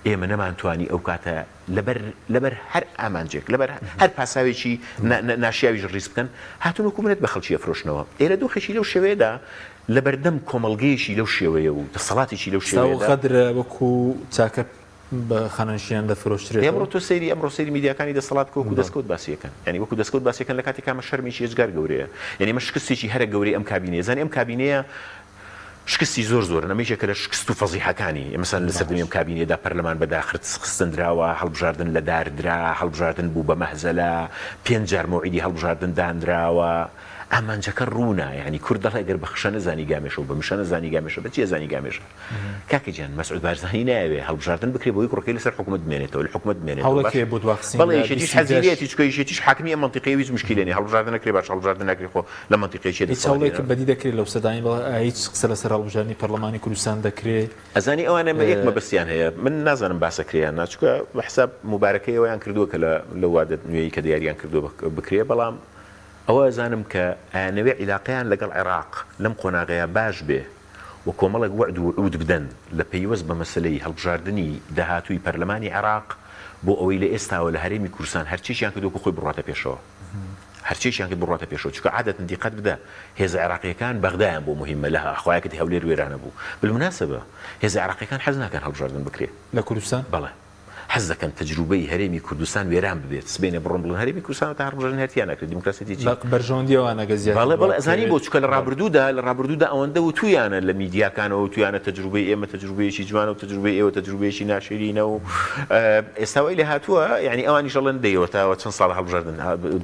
ئێمە نەمانتوانی ئەو کاتە لەبەر لەبەر هەر ئامانجێک لەبەر هەر پاساوێکی ناشیاویش ڕیز بکەن هاتوون وەکو منەت بە خەڵکی ئەفرۆشنەوە ئێ لە دۆخێکی لەو شێوەیەدا لەبەردەم کۆمەڵگەیەکی لەو شێوەیە و دەسەڵاتێکی لەو ساو شێوەیەدا غەدرە وەکو چاکە بە خانەنشینان دەفرۆشترێتەوە. ئەمڕۆ تۆ سەیری ئەمڕۆ سەیری میدیاکانی دەسەڵات بکە وەکو بەڵێ. دەستکەوت باسی ئەکەن یانی وەکو دەستکەوت باسی ئەکەن لە کاتێکا ئەمە شەرمێکی ئێجگار گەورەیە یانی ئەمە شکستێکی هەرە گەورەی ئەم کابینەیە زانی ئەم کابینەیە شکستی زۆر زۆرن ئەمە یەکێکە لە شکست و فەزیحەکانی مەسەلەن لە سەردەمی باش. ئەم کابینەیەدا پەرلەمان بە داخرت خستندراوە هەڵبژاردن لە دار درا هەڵبژاردن بوو بە مەهزەلە پێنج جار مەوعیدی هەڵبژاردن دانراوە ئامانجەکە ڕوونە یانی کورد دەڵێ گەر بە خشە نەزانی گامێشە و بە مشە نەزانی گامێشە بە چی ئەزانی گامێشە کاکە گیان مەسعود بارزانی نایەوێ هەڵبژاردن بکرێ بۆی کوڕەکەی لەسەر حکومەت بمێنێتەوە لە حکومەت بمێنێتەوە هەوڵێک باش هەیە بۆ دواخستنی بەڵێ لە یەکێتیش 20 حەزی دەش لێیەتی چونکە یەکێتیش حاکمی ئەم مەنتیقەیە و هیچ مشکیلە نیە هەڵبژاردن نەکرێ باش هەڵبژاردن ناکرێ خۆ لە مەنتیقەی چیە هیچ دەسەڵاتی هەوڵێک ئێران. بەدی دەکرێ لەو سەردانەی بەڵێ ئایا هیچ قسە لەسەر هەڵبژاردنی پەرلەمانی کوردستان دەکرێ؟ ئەزانی ئەوانە یەک مەبەستیان هەیە من نازانم باسەکرێ یان نا چونکە بە حساب موبارەکەی ئەوەیان کردووە کە لە لەو وادە نوێی کە دیاریان کردووە بکرێ بەڵام ئەوە ئەزانم کە ئەیانەوێ عیلاقەیان لەگەڵ عێراق لەم قۆناغەیا باش بێ و کۆمەڵێک وەعد و وعود بدەن لە پەیوەست بە مەسەلەی هەڵبژاردنی داهاتووی پەرلەمانی عێراق بۆ ئەوەی لە ئێستاوە لە هەرێمی کوردستان هەرچیەکیان کرد وەکو خۆی بڕواتە پێشەوە هەرچیەکیان کرد بڕواتە پێشەوە چونکە عادەتەن دیقەت بدە هێزە عێراقیەکان بەغدایان بۆ موهیمە لە خوایەکت هەولێر وێرانە بوو بالمناسبە هێزە عێراقیەکان حەز ناکەن هەڵبژاردن بکرێ. لە کوردستان؟ بەڵێ. حەز دەکەن تەجروبەی هەرێمی کوردستان وێران ببێت، سبەینێ بڕۆن بڵێن هەرێمی کوردستان تا هەڵبژاردن هەر تیا ناکرێت، دیموکراسیەتی چی؟ بە بەرژەوەندی ئەوانە گەر زیاتر بەڵێ دوا بەڵێ ئەزانی بکەوێت. بۆ چونکە لە بەڵێ. ڕابردوودا لە ڕابردوودا ئەوەندە وتوویانە لە میدیاکانەوە وتوویانە تەجروبەی ئێمە تەجروبەیەکی جوانە و تەجروبەی ئێوە تەجروبەیەکی ناشرینە و ئێستا وای لێ هاتووە یانی ئەوانیش ئەڵێن دەی ئەوەتا چەند ساڵە هەڵبژاردن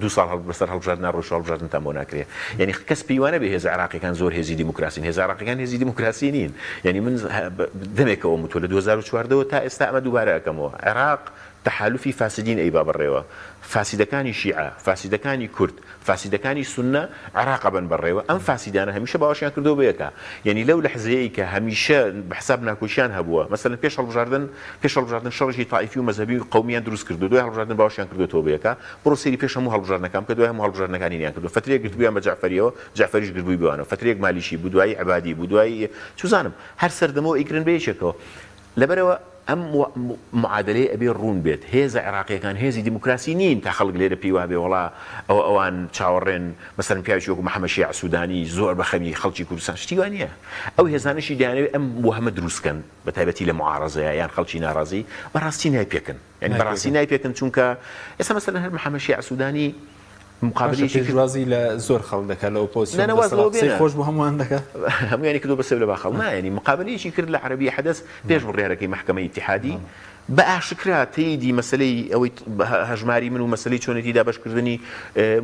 دوو ساڵ بەسەر هەڵبژاردنا ڕۆیشتووە هەڵبژاردنتان بۆ ناکرێ یانی کەس پێی وا نەبێ هێزە عێراقیەکان زۆر هێزی دیموکراسین هێزە عێراقیەکان هێزی دیموکراسی نین یانی من دەمێکە ئەوەم وتوە لە 2014 وە تا ئێستا ئەمە دووبارە ئەکەمەوە عێراق تەحالوفی فاسدین ئەیبا بەڕێوە فاسدەکانی شیعە فاسدەکانی کورد فاسدەکانی سوننە عێراق ئەبەن بەڕێوە ئەم فاسدانە هەمیشە باوەشیان کردوە بە یەکا یانی لەو لەحزەیەی کە هەمیشە بە حساب ناکۆکیان هەبووە مەسەلەن پێش هەڵبژاردن پێش هەڵبژاردن شەڕێکی تائیفی و مەزهەبی و قەومیان دروست کردوە دوای هەڵبژاردن باوەشیان کردوەتەوە بە یەکا بڕۆ سەیری پێش هەموو هەڵبژاردنەکان بکە دوای هەموو هەڵبژاردنەکان هینیان کردوە فەترەیەک گرتبویان بە جەعفەریەوە جەعفەریش گرتبوی بەوانەوە فەترەیەک مالیکی بوو دوایی عەبادی بوو دوایی چوزانم هەر سەردەمەوە ئەیگرن بە یەکێکەوە لەبەرئەوە ئەم معادەلەیە ئەبێ ڕوون بێت هێزە عێراقیەکان هێزی دیموکراسی نین تا خەڵک لێرە پێی وابێ وەڵا ئەوە ئەوان چاوەڕێن مەسەلەن پیاوێکی وەکو محەمەد شیاع سودانی زۆر بە خەمی خەڵکی کوردستان شتی وا نیە ئەو هێزانەشی دەیانەوێ ئەم وەهمە دروست کەن بە تایبەتی لە معارەزەیە یان خەڵکی ناڕازی بەڕاستی نایپێکن یانی بەڕاستی نایپێکن چونکە ئێستا مەسەلەن هەر محەمەد شیاع سودانی باشە پێشوازی لە زۆر خەڵک دەکات لە ئۆپۆزسیۆن دەسەڵات قسەی خۆش بۆ هەمووان دەکات. هەموویانی کردووە بە سێو لە باخەڵ نا یانی مقابەلەیەکی کرد لە عەرەبیە حەدەس پێش بڕیارەکەی مەحکەمەی ئیتیحادی بە ئاشکرا تەیدی مەسەلەی ئەوەی هەژماری من و مەسەلەی چۆنێتی دابەشکردنی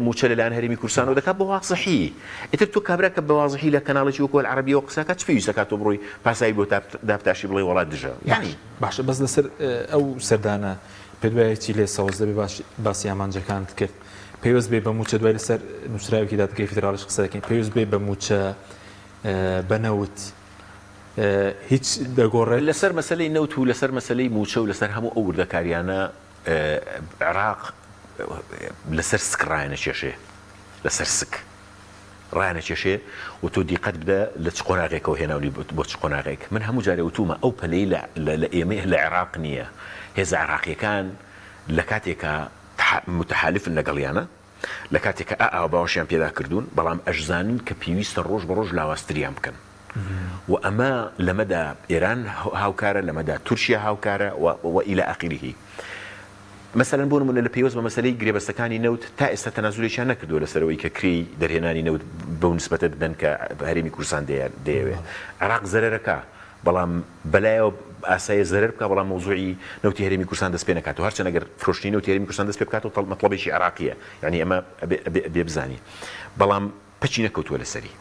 مووچە لەلایەن هەرێمی کوردستانەوە دەکات بە وازحی ئیتر تۆ کابرا کە بە وازحی لە کەناڵێکی وەکو العربیەوە قسە کات چ پێویستە کات تۆ بڕۆی پاساوی بۆ دابتاشی بڵێی وەڵا دژە یانی باشە بەس لەسەر ئەو سەردانە پێت وایە چی لێ سەوز دەبێ باش باسی ئامانجەکانت کرد پەیوەست بێ بە مووچە دوای لەسەر نووسراوێکی دادگای فیدراڵیش قسە دەکەین پەیوەست بێ بە مووچە بە نەوت هیچ دەگۆڕێت؟ لەسەر مەسەلەی نەوت و لەسەر مەسەلەی مووچە و لەسەر هەموو ئەو وردەکاریانە عێراق لەسەر سک ڕایانەکێشێ لەسەر سک ڕایانەکێشێ و تۆ دیقەت بدە لە چ قۆناغێکەوە هێناونی بۆ چ قۆناغێک من هەموو جارێ وتومە ئەو پەلەی لە ئێمەی لە عێراق نییە هێزە عێراقیەکان لە کاتێکا متحالفن لەگەڵیانە. لە کاتێک کە ئا ئاوا باوەشیان پێدا کردوون، بەڵام ئەشزانن کە پێویستە ڕۆژ بە ڕۆژ لاوازتریان بکەن و ئەمە لەمەدا ئێران هاوکارە، لەمەدا تورکیا هاوکارە و و الی آخره. مەسەلەن بۆ نموونە لە پەیوەست بە مەسەلەی گرێبەستەکانی نەوت تا ئێستا تەنازولێکیان نەکردووە لەسەر ئەوەی کە کرێی دەرهێنانی نەوت بەو نسبەتە بدەن کە هەرێمی کوردستان دەیەوێ. عێراق زەرەرەکا بەڵام بەلایەوە ئاسایە زەرەر بکا بەڵام مەوزوعی نەوتی هەرێمی کوردستان دەست پێ نەکاتەوە هەرچەند ئەگەر فرۆشتنی نەوتی هەرێمی کوردستان دەست پێ بکاتەوە مەتڵەبێکی عێراقییە یانی ئەمە ئەبێ ئەبێ بزانی بەڵام پەکی نەکەوتووە لەسەری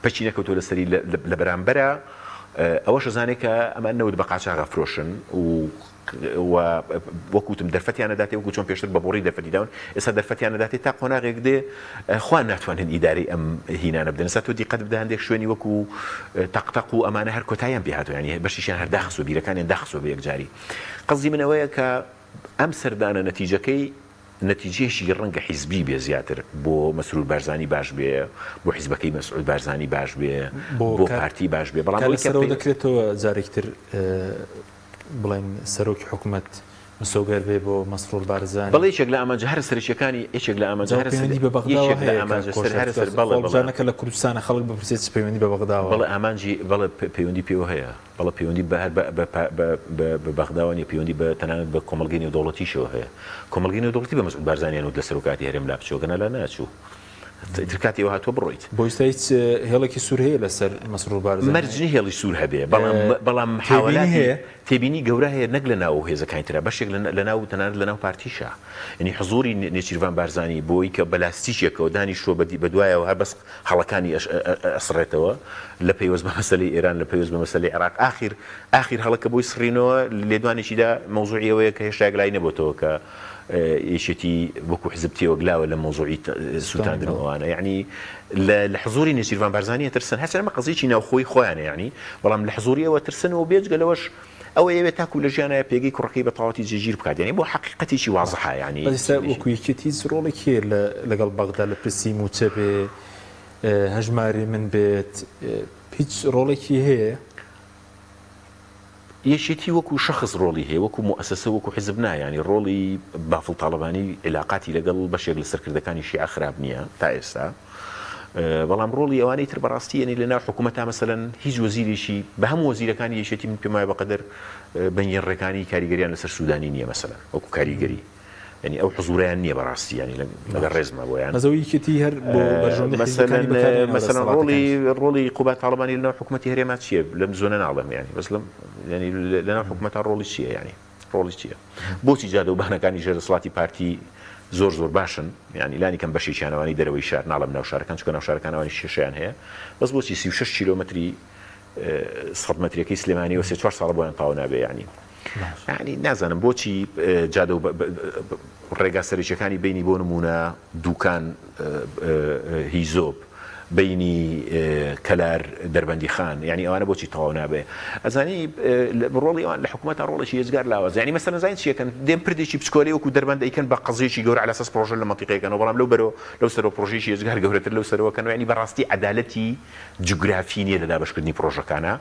پەکی نەکەوتووە لەسەری لە بەرامبەرا ئەوەش ئەزانێ کە ئەمان نەوت بە قاچاغ ئەفرۆشن و و وەک وتم دەرفەتیان نەداتێ وەکو چۆن پێشتر بە بۆڕی دەرفەتی داون ئێستا دەرفەتیان نەداتێ تا قۆناغێک دێ خۆیان ناتوانن ئیدارەی ئەم هینانە بدەن ئێستا تۆ دیقەت بدە هەندێک شوێنی وەکو تەقتەق و ئەمانە هەر کۆتاییان پێ هاتووە یانی بەشیشیان هەر داخستووە بیرەکانیان داخستووە بە یەکجاری قەزی من ئەوەیە کە ئەم سەردانە نەتیجەکەی نەتیجەیەکی ڕەنگە حیزبی بێ زیاتر بۆ مەسرور بارزانی باش بێ، بۆ حیزبەکەی مەسعود بارزانی باش بێ، بۆ پارتی باش بێ، بەڵام ئەوەی کە لەسەرەوە دەکرێتەوە جارێکی تر بڵێن سەرۆکی حکومەت مسۆگەر بێ بۆ مەسرور بارزانی. بەڵێ یەکێک لە ئامانجە هەرە سەرەکییەکانی یەکێک لە ئامانجە هەرە پەیوەندی بە بەغداوە هەیە کاک کۆشەر؟ هەڵبژاردنەکە لە کوردستانە خەڵک بپرسێت چ پەیوەندی بە بەغداوە؟ بەڵێ ئامانجی بەڵێ پەیوەندی پێوە هەیە. بەڵێ پەیوەندی بە هەر بە بەغداوە نیە، پەیوەندی بە تەنانەت بە کۆمەڵگەی نێودەوڵەتیشەوە هەیە. کۆمەڵگەی نێودەوڵەتی بە مەسعود بارزانیان وت لە سەرۆکایەتی هەرێم لابچۆ، گەنا لا ناچوو. ئیتر کاتی ئەوە هاتووە بڕۆیت. بۆ ئیستا هیچ هێڵێکی سوور هەیە لەسەر مەسرور بارزانی؟ مەرج نیە هێڵی سوور هەبێ، بەڵام بەڵام تێبینی هەیە؟ تێبینی گەورە هەیە نەک لە ناو هێزەکانی ترا، بەشێک لە ناو تەنانەت لە ناو پارتیشا. یانی حزووری نێچیرڤان بارزانی بۆی کە بە لاستیکێکەوە دانیشتووە بە دوایەوە هەر بەس هەڵەکانی ئەسڕێتەوە لە پەیوەست بە مەسەلەی ئێران لە پەیوەست بە مەسەلەی عێراق ئاخیر ئاخیر هەڵە کە بۆی سڕینەوە لێدوانێکی دا مەوزوعی ئەوەیە کە هێشتا یەکلایی نەبۆتەوە کە یەکێتی وەکو حزب تێوەگلاوە لە مەوزوعی سووتاندن و ئەوانە یعنی لە حزوری نێچیرڤان بارزانی ئەترسن هەرچەند ئەمە قەزیەکی ناوخۆی خۆیانە یعنی بەڵام لە حزوری ئەوە ترسن و بێجگە لەوەش ئەوە ئەیەوێت تاکو لە ژیانایە پێگەی کوڕەکەی بە تەواوەتی جێگیر بکات یانی بۆ حەقیقەتێکی وازحە یانی. بەس ئێستا وەکو یەکێتی هیچ ڕۆڵێکی هەیە لە لەگەڵ بەغدا لە پرسی مووچە بێ هەژماری من بێت هیچ ڕۆڵێکی هەیە؟ یەکێتی وەکو شەخس ڕۆڵی هەیە وەکو موئەسەسە وەکو حزب نا یانی ڕۆڵی بافڵ تاڵەبانی عیلاقاتی لەگەڵ بەشێک لە سەرکردەکانی شیعە خراپ نییە تا ئێستا بەڵام ڕۆڵی ئەوانەی تر بەڕاستی یەنی لەناو حکوومەتا مەسەلەن هیچ وەزیرێکی بە هەموو وەزیرەکانی یەکێتی من پێم وایە بەقەدەر بەنگین ڕێکانی کاریگەریان لەسەر سوودانی نییە مەسەلەن وەکو کاریگەری یعنی ئەو حزوریان نییە بەڕاستی ینی لەگەڵ ڕێزمە بۆیان بەس ئەوەی یەکێتی هەر بۆ بەرژەوەندی حیزبەکانی بەکارهێناوە مەسەلەن ڕۆڵی ڕۆڵی قوباد تاڵەبانی لەناو حکوومەتی هەرێما چییە لەم زۆنە ناڵێم یانی بەس لەم یعنی لەناو حکوومەتا ڕۆڵی چییە یعنی ڕۆڵی چیە؟ بۆچی جادە و بانەکانی ژێر دەسەڵاتی پارتی زۆر زۆر باشن یانی لانی کەم بەشێکیان ئەوانەی دەرەوەی شار ناڵێم ناو شارەکان چونکە ناو شارەکان ئەوانیش کێشەیان هەیە بەس بۆچی 36 کیلۆمەتری سەد مەترەکەی سلێمانیەوە سێ چوار ساڵە بۆیان تەواو نابێ یانی یانی نازانم بۆچی جادە و ڕێگا سەرەکیەکانی بینی بۆ نمونە دوکان هیزۆپ بەینی کەلار دەربەندیخان یانی ئەوانە بۆچی تەواو نابێ ئەزانی ڕۆڵی ئەوان لە حکوومەتە ڕۆڵێکی ئێجگار لاواز یانی مەسەلەن زانین چیەکەن دێن پردێکی بچکۆلەی وەکو دەربەند ئەیکەن بە قەزیەکی گەورە عەلە ئەساس پڕۆژە لە مەنتیقەیەکەنەوە بەڵام لەو بەرەوە لەو سەرەوە پڕۆژەیەکی ئێجگار گەورەتر لەو سەرەوە کەنەوە یانی بەڕاستی عەدالەتی جوگرافی نییە لە دابەشکردنی پڕۆژەکانا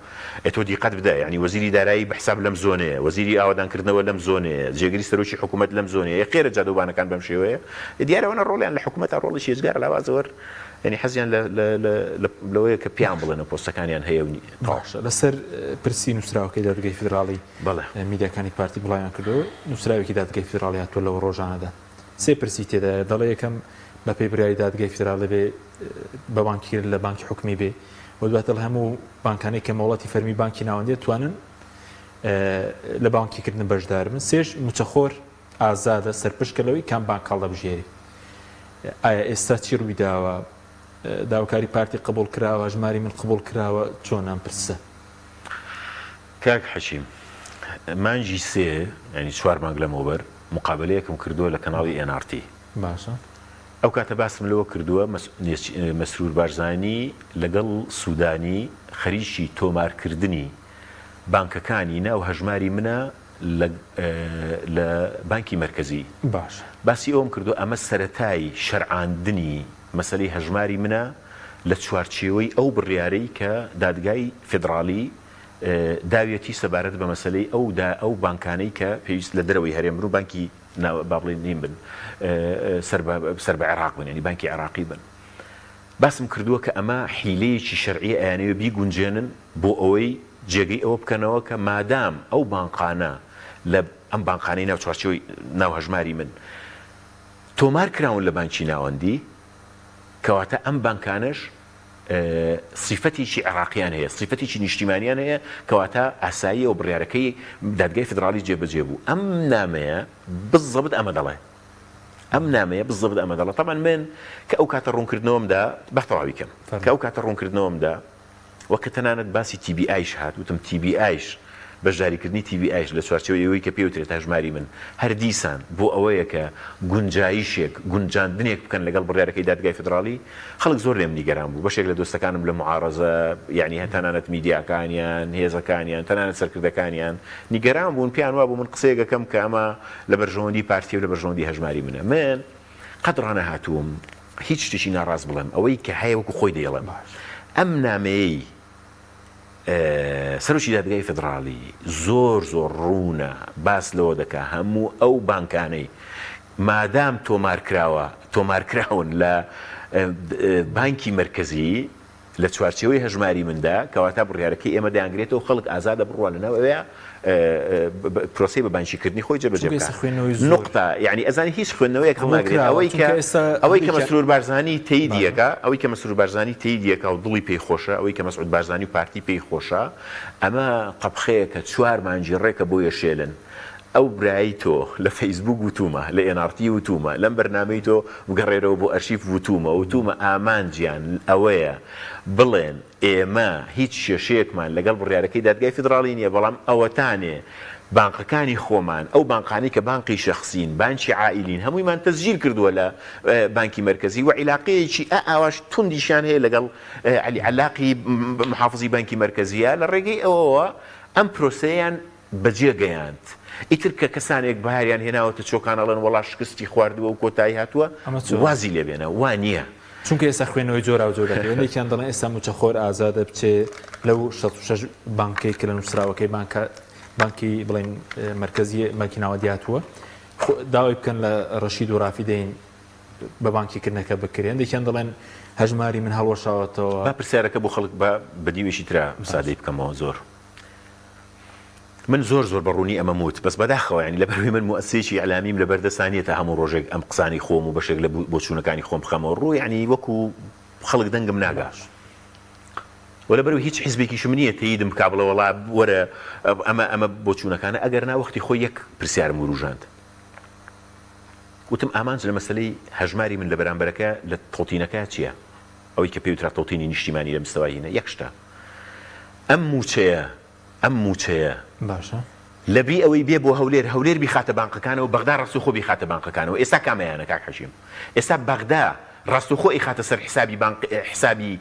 ئێ تۆ دیقەت بدە یانی وەزیری دارایی بە حساب لەم زۆنەیە وەزیری ئاوەدانکردنەوە لەم زۆنەیە جێگری سەرۆکی حکوومەت لەم زۆنەیە ئێ خێرە جادەوبانەکان بەم شێوەیە دیارە ئەوانە ڕۆڵیان لە حکوومەتا ڕۆڵێکی ئێجگار لاوازە وەر یانی حەزیان لە لە لە لە لەوەیە کە پێیان بڵێن و پۆستەکانیان هەیە و نییە. باشە لەسەر پرسی نووسراوەکەی دادگای فیدراڵی بەڵێ. میدیاکانی پارتی بڵاویان کردەوە نووسراوێکی دادگای فیدراڵی هاتووە لەو ڕۆژانەدا سێ پرسی تێدایە دەڵێ یەکەم بەپێی بڕیاری دادگای فیدراڵی بێ بە بانکیکردن لە بانکی حکومی بێ و دواتر هەموو بانکانەی کە مۆڵەتی فەرمی بانکی ناوەندیە توانن لە بانکیکردن بەشدار بن سێش مووچەخۆر ئازادە سەرپشکە لەوەی کام بانک هەڵدەبژێری. ئایا ئێستا چی ڕوویداوە؟ داواکاری پارتی قبوڵ کراوە، هەژماری من قبوڵ کراوە، چۆن ئەم پرسە؟ کاک حەکیم، مانگی سێ یانی چوار مانگ لەمەوبەر موقابەلەیەکم کردووە لە کەناڵی ئێن ئاڕ تی. باشە. ئەو کاتە باسم لەوە کردووە مەسرور بارزانی لەگەڵ سوودانی خەریکی تۆمارکردنی بانکەکانی ناو هەژماری منە لە لە بانکی مەرکەزی. باشە. باسی ئەوەم کردووە ئەمە سەرەتای شەرعاندنی مەسەلەی هەژماری منە لە چوارچێوەی ئەو بڕیارەی کە دادگای فیدڕاڵی داویەتی سەبارەت بە مەسەلەی ئەو دا ئەو بانکانەی کە پێویست لە دەرەوەی هەرێم بن و بانکی. با بڵێین نین بن سەر بە سەر بە عێراق بن یانی بانکی عێراقی بن. باسم کردووە کە ئەمە حیلەیەکی شەرعیە ئەیانەوێ بیگونجێنن بۆ ئەوەی جێگەی ئەوە بکەنەوە کە مادام ئەو بانقانە لە ئەم بانقانەی ناو چوارچێوەی ناو هەژماری من تۆمار کراون لە بانکی ناوەندی کەواتە ئەم بانکانەش سیفەتێکی عێراقیان هەیە سیفەتێکی نیشتیمانیان هەیە کەواتە ئاساییە و بڕیارەکەی دادگای فیدراڵی جێبەجێ بوو ئەم نامەیە بزەبت ئەمە دەڵێ ئەم نامەیە بزەبت ئەمە دەڵێ تەبعەن من کە ئەو کاتە ڕوونکردنەوەم دا با تەواوی کەم کە ئەو کاتە ڕوونکردنەوەم دا وە کە تەنانەت باسی تی بی ئایش هات وتم تی بی ئایش بەشداریکردنی تی بی ئایش لە چوارچێوەی ئەوەی کە پێی وترێت هەژماری من هەر دیسان بۆ ئەوەیە کە گونجایشێک گونجاندنێک بکەن لەگەڵ بڕیارەکەی دادگای فیدراڵی خەڵک زۆر لێم نیگەران بوو بەشێک لە دۆستەکانم لە معارەزە یانی تەنانەت میدیاکانیان هێزەکانیان تەنانەت سەرکردەکانیان نیگەران بوون پێیان وابوو من قسەیەک ئەکەم کە ئەمە لە بەرژەوەندی پارتیە و لە بەرژەوەندی هەژماری منە. من قەت ڕانەهاتووم هیچ شتێکی ناڕاست بڵێم، ئەوەی کە هەیە وەکو خۆی دەیڵێم. ئەم نامەیەی سەرۆکی دادگای فیدڕاڵی زۆر زۆر ڕوونە، باس لەوە دەکا هەموو ئەو بانکانەی مادام تۆمارکراوە، تۆمارکراون لە بانکی مەرکەزی، لە چوارچێوەی هەژماری مندا، کەواتە بڕیارەکەی ئێمە دەیانگرێتەوە، خەڵک ئازادە بڕوا لەناو ئەوێ پرۆسەی بە بانکیکردنی خۆی جێبەجێ چونکە بکا. ئێستا خوێندنەوەی زۆر نوقتە، یەعنی ئەزانی هیچ خوێندنەوەیەک قبوڵ هەڵناگرێت، کراوە، ئەوەی کە چونکە ئێستا ئەوەی کە هەندێکیان مەسرور بارزانی تەییدی باشە. ئەکا، ئەوەی کە مەسرور بارزانی تەییدی ئەکا و دڵی پێی خۆشە، ئەوەی کە مەسعود بارزانی و پارتی پێی خۆشە، ئەمە قەپخەیەکە چوار مانگی ڕێکە بۆ یەشێلن. ئەو برایەی تۆ لە فەیسبووک وتوومە، لە ئێن ئاڕ تی وتوومە، لەم بەرنامەی تۆ بگەڕێرەوە بۆ ئەرشیف وتوومە، وتوومە ئامانجیان ئەوەیە بڵێن ئێمە هیچ کێشەیەکمان لەگەڵ بڕیارەکەی دادگای فیدڕاڵی نییە، بەڵام ئەوەتانێ بانقەکانی خۆمان، ئەو بانقانەی کە بانقی شەخسین، بانکی عائیلین، هەموویمان تەسجیل کردووە لە بانکی مەرکەزی و عیلاقەیەکی ئا ئاواش توندیشیان هەیە لەگەڵ عەلی عەلاقی محافزی بانکی مەرکەزییە، لە ڕێگەی ئەوەوە ئەم پرۆسەیەیان بەجێ گەیاند. ئیتر کە کەسانێک بەهاریان هێناوەتە چۆکان ئەڵێن وەڵا شکستی خواردووە و کۆتایی هاتووە، ئەمە چۆنە؟ وازی لێ بێنە، وا نییە. چونکە ئێستا خوێندنەوەی جۆراوجۆر دەکرێت، هەندێکیان دەڵێن ئێستا مووچەخۆر ئازادە بچێ لەو 66 بانکەی کە لە نووسراوەکەی بانکە بانکی بڵێن مەرکەزی بانکی ناوەندی هاتووە داوای بکەن لە ڕەشید و ڕافیدەین بە بانکیکردنەکە بکرێ، هەندێکیان دەڵێن هەژماری من هەڵوەشاوەتەوە. با پرسیارەکە بۆ خەڵک با بە دیوێکی ترا سادەی بکەمەوە زۆر. من زۆر زۆر بە ڕوونی ئەمەم وت، بەس بەداخەوە یانی لەبەرئەوەی من موئەسسەیەکی ئیعلامیم لەبەر دەستا نییە تا هەموو ڕۆژێک ئەم قسانەی خۆم و بەشێک لە بۆچوونەکانی خۆم بخەمەوە ڕوو یانی وەکوو خەڵک دەنگم ناگا و لەبەرئەوەی هیچ حیزبێکیشم نییە تەییدم بکا بڵێ وەڵا وەرە ئەمە ئەمە بۆچوونەکانە ئەگەر نا وەختی خۆی یەک پرسیارم ورووژاند وتم ئامانج لە مەسەلەی هەژماری من لە بەرامبەرەکە لە تەوتینەکە چییە؟ ئەوەی کە پێی وترا تەوتینی نیشتیمانی لە مستەوای هینە یەک شتە ئەم مووچەیە ئەم مووچەیە باشە. لەبری ئەوەی بێ بۆ هەولێر هەولێر بیخاتە بانقەکانەوە بەغدا ڕاستوخۆ بیخاتە بانقەکانەوە ئێستا کامەیانە کاک حەکیم ئێستا بەغدا ڕاستوخۆ ئەیخاتە سەر حسابی بانق حسابی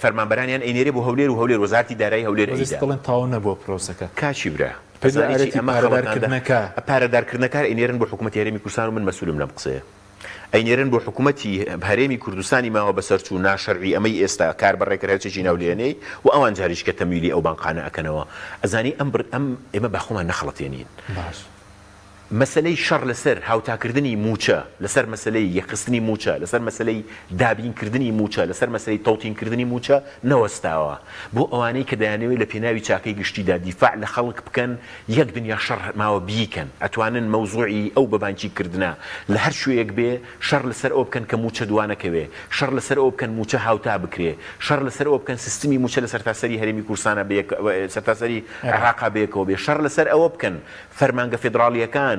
فەرمانبەرانیان ئەینێرێ بۆ هەولێر و هەولێر وەزارەتی دارایی هەولێر بەس ئێستا ئەیدا. دەڵێن تەواو نەبووە پرۆسەکە. کاکی برا پێت وایە ئەزانی چی ئارەتی ئەمە خەڵەتاندە پارەدارکردنەکە. پارەدارکردنەکار ئەینێرن بۆ حکومەتی هەرێمی کوردستان و من مەسولم لەم قسەیە. ئەینێرن بۆ حکومەتی هەرێمی کوردستانی ماوە بەسەرچوو ناشەرعی ئەمەی ئێستا کار بەڕێکەر هەرچێکی ناو لێنێی و ئەوان جاریشکە تەمویلی ئەو بانقانە ئەکەنەوە ئەزانی ئەم بڕ ئەم ئێمە باخۆمان نەخەڵەتێنین باش. مەسەلەی شەڕ لەسەر هاوتاکردنی مووچە لەسەر مەسەلەی یەکخستنی مووچە لەسەر مەسەلەی دابینکردنی مووچە لەسەر مەسەلەی تەوتینکردنی مووچە نەوەستاوە بۆ ئەوانەی کە دەیانەوێت لە پێناوی چاکەی گشتیدا دیفاع لە خەڵک بکەن یەک دنیا شەڕ ماوە بیکەن ئەتوانن مەوزوعی ئەو بە بانکی کردنە لە هەر کوێیەک بێ شەڕ لەسەر ئەوە بکەن کە مووچە دوانەکەوێ شەڕ لەسەر ئەوە بکەن مووچە هاوتا بکرێ شەڕ لەسەر ئەوە بکەن سیستمی مووچە لە سەرتاسەری هەرێمی کوردستانا بەیەک سەرتاسەری عێراقا بەیەکەوە بێ شەڕ لەسەر ئەوە بکەن فەرمانگە فێدڕاڵیەکان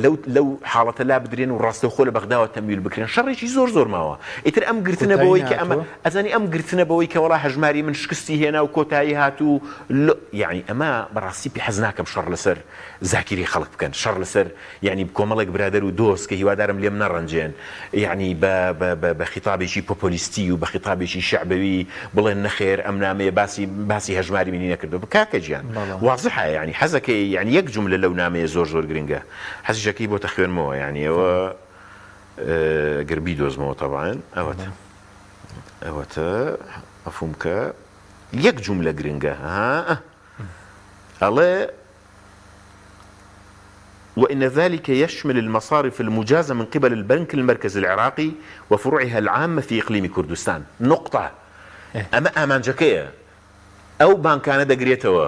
لەو لەو حاڵەتە لابدرێن و ڕاستەوخۆ لە بەغداوە تەمویل بکرێن شەڕێکی زۆر زۆر ماوە ئیتر ئەم گرتنە کۆتایی بەوەی کە ئەمە نەهاتووە؟ ئەزانی ئەم گرتنە بەوەی کە وەڵا هەژماری من شکستی هێنا و کۆتایی هات و لۆ یەعنی ئەمە بەڕاستی پێ حەز ناکەم شەڕ لەسەر زاکیرەی خەڵک بکەن شەڕ لەسەر یەعنی کۆمەڵێک برادەر و دۆست کە هیوادارم لێم نەڕەنجێن یەعنی بە بە بە بە خیتابێکی پۆپۆلیستی و بە خیتابێکی شەعبەوی بڵێن نەخێر ئەم نامەیە باسی باسی هەژماری منی نەکردووە کاکە گیان بەڵێ. وازحە یەعنی حەزەکەی یەعنی یەک جوملە لەو نامەیە زۆر زۆر گرنگە حەزیشەکەی بۆتە خوێنمەوە یەعنی ئەوە گەر بیدۆزمەوە تەبعەن ئەوەتە ئەوەتە عەفوم کە یەک جوملە گرنگە ها ئەڵێ. وان ذلک یشمل المصارف المجازە من قبل البنک المرکزی العراقی وفروعها العامە فی اقلیم کوردستان نقطە ئەمە ئامانجەکەیە ئەو بانکانە دەگرێتەوە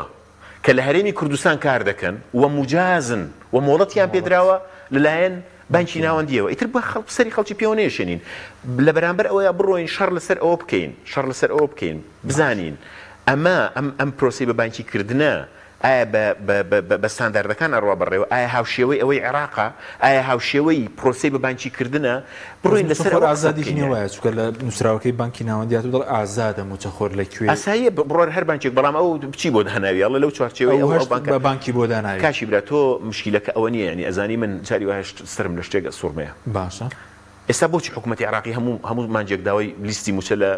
کە لە هەرێمی کوردستان کار دەکەن و موجازن و مۆڵەتیان پێدراوە لەلایەن بانکی ناوەندیەوە ئیتر بە خەڵک سەری خەڵکی پێوە نەیەشێنین لە بەرامبەر ئەوەیا بڕۆین شەڕ لەسەر ئەوە بکەین شەڕ لەسەر ئەوە بکەین بزانین ئەمە ئەم ئەم پرۆسەی بە بانکی کردنە ئایا بە بە بە بە ستانداردەکان ئەڕوا بەڕێوە؟ ئایا هاوشێوەی ئەوەی عێراقە؟ ئایا هاوشێوەی پرۆسەی بە بانکی کردنە؟ بڕۆین لەسەر ئەوە قسە بکەین. ئازادیش نیە وایە چونکە لە نووسراوەکەی بانکی ناوەندی هاتوو دەڵێ ئازادە مووچەخۆر لە کوێ. ئاساییە بڕۆن هەر بانکێک بەڵام ئەو چی بۆ داناوی ئەڵێ لەو چوارچێوەی ئەو ئەو بانکە بە بانکی بۆ داناوی. کاکی برا تۆ مشکیلەکە ئەوە نیە یانی ئەزانی من جاری وایە سەرم لە شتێک ئەسوڕمێ. باشە. ئێستا بۆچی حکومەتی عێراقی هەموو هەموو مانگێک داوای لیستی مووچە لە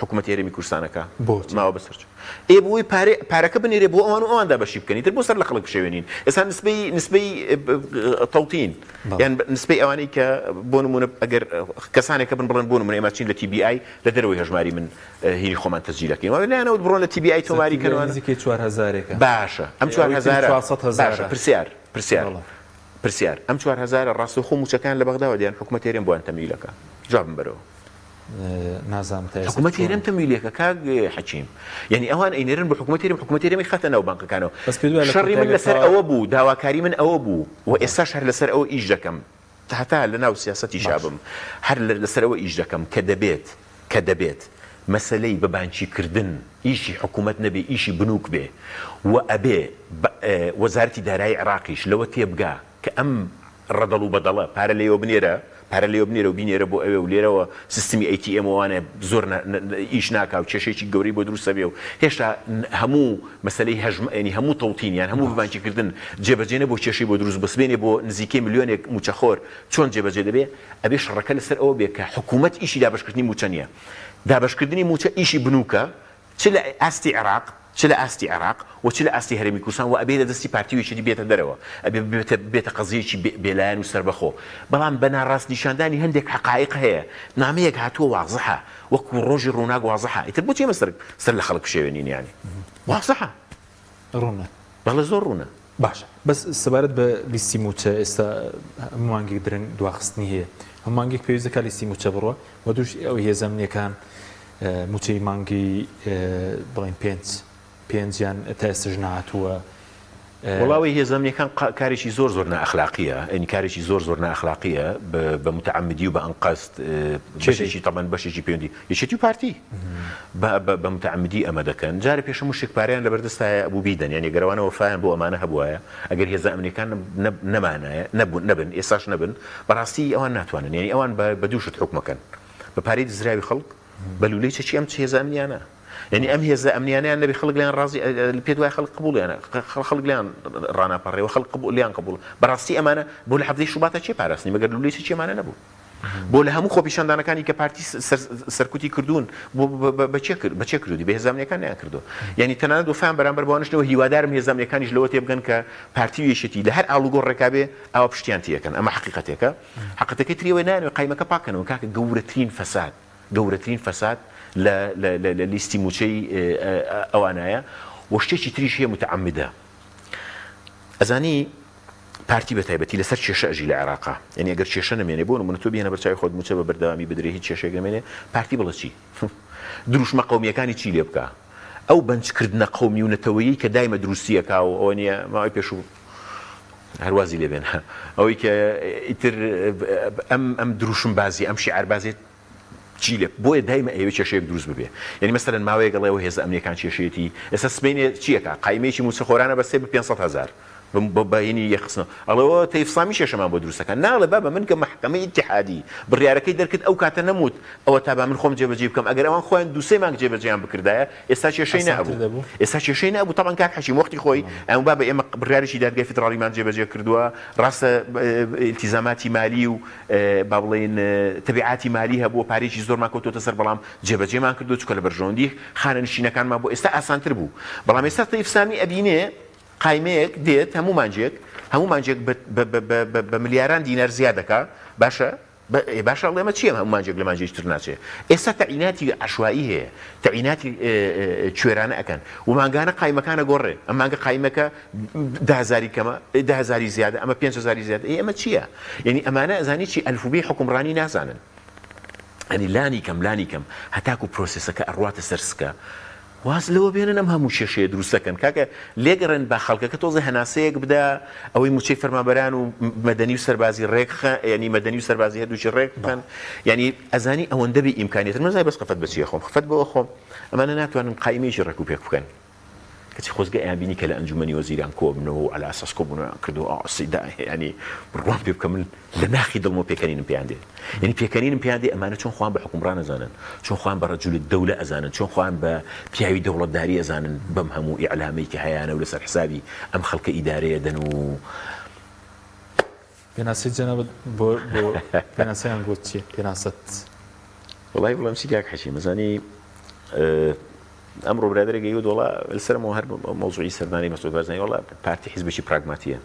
حکومەتی هەرێمی کوردستان ئەکا بۆچی؟ ماوە بەسەر چوو ئێ بۆی پارەی پارەکە بنێرێ بۆ ئەوان و ئەوان دابەشی بکەن ئیتر بۆ سەر لە خەڵک بشێوێنین ئێستا نسبەی نسبەی تەوتین بەڵێ. یان نسبەی ئەوانەی کە بۆ نمونە ئەگەر کەسانێکە بن بڵێن بۆ نمونە ئێمە چین لە تی بی ئای لە دەرەوەی هەژماری من هینی خۆمان تەسجیلەکەین وە لایەنەوە بڕۆن لە تی بی ئای تۆماری کەن وانە نزیکەی چوار هەزارێکە باشە ئەم ئێ چوار ئەوەی تر هەزارە 400 باشە هەزارە پرسیار پرسیار بەڵێ. پرسیار ئەم چوار هەزارە ڕاستەوخۆ مووچەکان لە بەغداوە دیان حکومەتی هەرێم بۆیان تەمویلەکا جوابم بەرەوە. نازانم تا ئێستا حکومەتی چۆن. هەرێم تەمویلێکە کاک حەکیم یعنی ئەوان ئەینێرن بۆ حکومەتی هەرێم حکومەتی هەرێم ئەیخاتە ناو بانقەکانەوە بەس پێت وایە لە شەڕی من کۆتاییدا لەسەر تا ئەوە بوو داواکاری من ئەوە بوو و ئێستاش هەر لەسەر ئەوە ئیش دەکەم هەتا لەناو سیاسەتیشا باش بم هەر لەسەر ئەوە ئیش دەکەم کە دەبێت کە دەبێت مەسەلەی بە بانکی کردن ئیشی حکومەت نەبێ ئیشی بنوک بێ و ئەبێ وەزارەتی دارایی عێراقیش لەوە تێبگا کە ئەم ڕەدەڵ و بەدەڵە پارە لێوە بنێرە پارە لێوە بنێرە و بینێرە بۆ ئەوێ و لێرەوە سیستمی ئەی تی ئێم و ئەوانە زۆر ئیش ناکا و کێشەیەکی گەورەی بۆ دروست ئەبێ و هێشتا هەموو مەسەلەی هەژم یانی هەموو تەوتین یان هەموو باش. بەبانکی کردن جێبەجێ نەبووە کێشەی بۆ دروست بووە سبەینێ بۆ نزیکەی ملیۆنێک مووچەخۆر چۆن جێبەجێ دەبێ ئەبێ شەڕەکە لەسەر ئەوە بێ کە حکوومەت ئیشی دابەشکردنی مووچە نییە دابەشکردنی مووچە ئیشی بنووکە چ لە ئاستی عێراق چ لە ئاستی عێراق و چ لە ئاستی هەرێمی کوردستان و ئەبێ لە دەستی پارتی و یەکێتی بێتە دەرەوە، ئەبێ ببێتە ببێتە قەزیەیەکی بێ بێلایەن و سەربەخۆ. بەڵام بە ناڕاست نیشاندانی هەندێک حەقایق هەیە، نامەیەک هاتووە وازحە، وەکوو ڕۆژی ڕووناک وازحە، ئیتر بۆچی ئێمە سەر سەر لە خەڵک بشێوێنین یانی؟ وازحە. ڕوونە. بەڵێ زۆر ڕوونە. باشە بەس سەبارەت بە لیستی مووچە ئێستا هەموو مانگێک درەنگ دواخستنی هەیە هەموو مانگێک پێویست دەکات لیستی مووچە بڕوا و دووش ئەوەی هێزە ئەمنییەکان مووچەی مانگی بڵێن پێنج پێنجیان تا ئێستاش نەهاتووە. وەڵا ئەوەی هێزە ئەمنیەکان کارێکی زۆر زۆر نائەخلاقیە یانی کارێکی زۆر زۆر نائەخلاقیە بە متعمدی و بە ئەنقەست بەشێکی تەبەن بەشێکی پەیوەندی یەکێتی و پارتی بە متعمدی ئەمە دەکەن جارێ پێش هەموو شتێک پارەیان لەبەردەستایە ئەبوو بیدەن یانی گەر ئەوانە وەفایان بۆ ئەمانە هەبوایە ئەگەر هێزە ئەمنیەکان نەمانایە نەبوون نەبن ئێستاش نەبن بەڕاستی ئەوان ناتوانن یانی ئەوان بە دوو شت حوکمەکەن بە پارەی دزراوی خەڵک بە لولەی چەکی ئەم چ هێزە ئەمنیانە یعنی ئەم هێزە ئەمنیانیان نەبێ خەڵک لێیان ڕازی پێت وایە خەڵک قبوڵیانە خەڵک لێیان ڕاناپەڕێ و خەڵک قبوڵ لێیان قبوڵ بەڕاستی ئەمانە بۆ لە حەڤدەی شوباتە کێ پاراستنی مەگەر لولەی چەکی ئەمانە نەبوو بۆ لە هەموو خۆپیشاندانەکانی کە پارتی سەرکوتی کردوون بە چێ کرد بە چێ کردووی بە هێزە ئەمنیەکان نیان کردووە یعنی تەنانەت وەفایان بەرامبەر بەوانش نەوە هیوادارم هێزە ئەمنیەکانیش لەوە تێبگەن کە پارتی و یەکێتی لە هەر ئاڵوگۆڕێکا بێ ئاوا پشتیان تێکەن ئەمە حەقیقەتێکە حەقەتەکەی تری ئەوەیە نایانەوێ قایمەکە پاک کەنەوە کاکە گەورەترین فەساد گەورەترین فەساد لە لە لە لە لیستی موچەی ئەوانایە و شتێکی تریش هەیە متعمدە ئەزانی پارتی بە تایبەتی لەسەر کێشە ئەژی لە عێراقا یعنی ئەگەر کێشە نەمێنێ بۆ نمونە تۆ بهێنە بەرچاوی خۆت موچە بە بەردەوامی بدرێ هیچ کێشەیەک نەمێنێ پارتی بڵێ چی دروشمە قەومیەکانی چی لێ بکا ئەو بەنجکردنە قەومی و نەتەوەیی کە دایمە دروستی ئەکا و ئەوە نییە ماوەی پێشوو هەر وازی لێ بێنە ئەوەی کە ئیتر ئەم ئەم دروشم بازی ئەم شیعار بازی چی لێ بۆیە دایمە ئەیەوێ کێشەیەک دروست ببێ یعنی مەسەلەن ماوەیەک ئەڵێ ئەوە هێزە ئەمنیەکان کێشەیەتی ئێستا سبەینێ چیەکە قایمەیەکی مووچەخۆرانە بەستێ بە 500 هەزار بە هینی یەکخستنەوە ئەڵێ ئەوە تەیف سامی کێشەمان بۆ دروست دەکات ناڵێ بابە من کە مەحکەمەی ئیتیحادی بڕیارەکەی دەرکرد ئەو کاتە نەموت ئەوە تا با من خۆم جێبەجێی بکەم ئەگەر ئەوان خۆیان دوو سێ مانگ جێبەجێیان بکردایە ئێستا کێشەی ئاسانتر نەئەبوو دەبوو. ئێستا کێشەی نەئەبوو تەبعەن کاک حەکیم وەختی خۆی ئەم بابە ئێمە بڕیارێکی دادگای فیدراڵیمان جێبەجێ کردووە ڕاستە ئیلتیزاماتی مالی و با بڵێین تەبیعاتی مالی هەبووە پارەیەکی زۆرمان کەوتۆتە سەر بەڵام جێبەجێمان کردووە چونکە لە بەرژەوەندی خانەنشینەکانمان بوو ئێستا ئاسانتر بوو بەڵام ئێستا تەیف سامی ئەبینێ قایمەیەک دێت هەموو مانگێک هەموو مانگێک بە ملیاران دینار زیاد دەکا باشە. باشە ئەڵێ ئەمە چییە هەموو مانجێک لە مانجێکی تر ناچێ ئێستا تەعیناتی عەشوایی هەیە تەعیناتی کوێرانە ئەکەن و مانگانە قایمەکان ئەگۆڕێ ئەم مانگە قایمەکە دە هەزاری کەمە دە هەزاری زیادە ئەمە پێنج هەزاری زیادە ئێ ئەمە چییە یعنی ئەمانە ئەزانی چی ئەلفوبێی حوکمڕانی نازانن یعنی لانی کەم لانی کەم هەتاکو پرۆسێسەکە ئەڕواتە سەر سکە واز لەوە بێنن ئەم هەموو کێشەیە دروست دەکەن کاکە لێگەڕێن با خەڵکەکە تۆزێ هەناسەیەک بدا ئەوەی موچەی فەرمانبەران و مەدەنی و سەربازی ڕێک خە یعنی مەدەنی و سەربازی هەردووکی ڕێک بخەن یعنی ئەزانی ئەوەندە بێ ئیمکانیەتن من زای بەس خەفەت بە چیە خۆم خەفەت بەوە خۆم ئەمانە ناتوانن قایمەیەکی ڕێک و پێک بکەن کەچی خۆزگە ئەیان بینی کە لە ئەنجومەنی وەزیران کۆبنەوە و عەلا ئەساس کۆبوونەوەیان کردووە ئا سیدا یعنی بڕوام پێ بکە من لە ناخی دڵمەوە پێکەنینم پێیان دێ یعنی پێکەنینم پێیان دێ ئەمانە چۆن خۆیان بە حوکمڕان ئەزانن چۆن خۆیان بە رجل الدولە ئەزانن چۆن خۆیان بە پیاوی دەوڵەتداری ئەزانن بەم هەموو ئیعلامەی کە هەیانە و لەسەر حسابی ئەم خەڵکە ئیدارەیە دەن و پێناسەی جەنابت بۆ بۆ پێناسەیان بۆ چیە پێناسەت؟ وەڵای بڵێم چی کاک حەکیم ئەزانی ئەمڕۆ برادەرێک گەیوت وەڵا لەسەرمەوە هەر مەوزوعی سەردانی مەسعود بارزانی وەڵا پارتی حیزبێکی پراگماتیە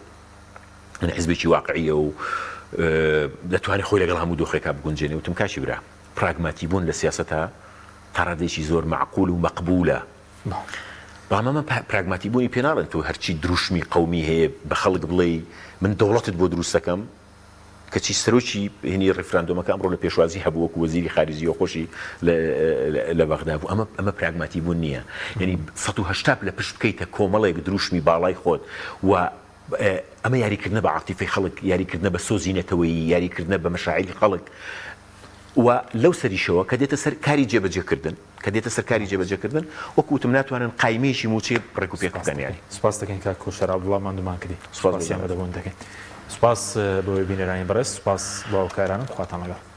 یعنی حیزبێکی واقعیە و دەتوانێت خۆی لەگەڵ هەموو دۆخێکا بگونجێنێ وتم کاکی برا پراگماتی بوون لە سیاسەتا تا ڕادەیەکی زۆر مەعقول و مەقبولە بەڵام ئەمە پراگماتی بوونی پێ ناڵێن تۆ هەرچی دروشمی قەومی هەیە بە خەڵک بڵێی من دەوڵەتت بۆ دروست دەکەم کەچی سەرۆکی هینی ڕیفراندۆمەکە ئەمڕۆ لە پێشوازی هەبوو وەکو وەزیری خارجیە خۆشی لە بەغدا بوو ئەمە ئەمە پراگماتی بوون نییە یعنی 180 لە پشت بکەیتە کۆمەڵێک دروشمی باڵای خۆت و ئەمە یاریکردنە بە عاتیفەی خەڵک، یاریکردنە بە سۆزی نەتەوەیی، یاریکردنە بە مەشاعیری خەڵک و لەو سەریشەوە کە دێتە سەر کاری جێبەجێکردن، کە دێتە سەر کاری جێبەجێکردن وەکو وتم ناتوانن قایمەیەکی مووچەی ڕێک و پێک بکەن یانی. سوپاس دەکەین کاک کۆشەر عەبدوڵا ماندوومان کردی. سوپاسی ئامادەبوون دەکەین. سوپاس بۆ بینەرانی بەڕێز، سوپاس بۆ هاوکارانم، خواتان لەگەڵ.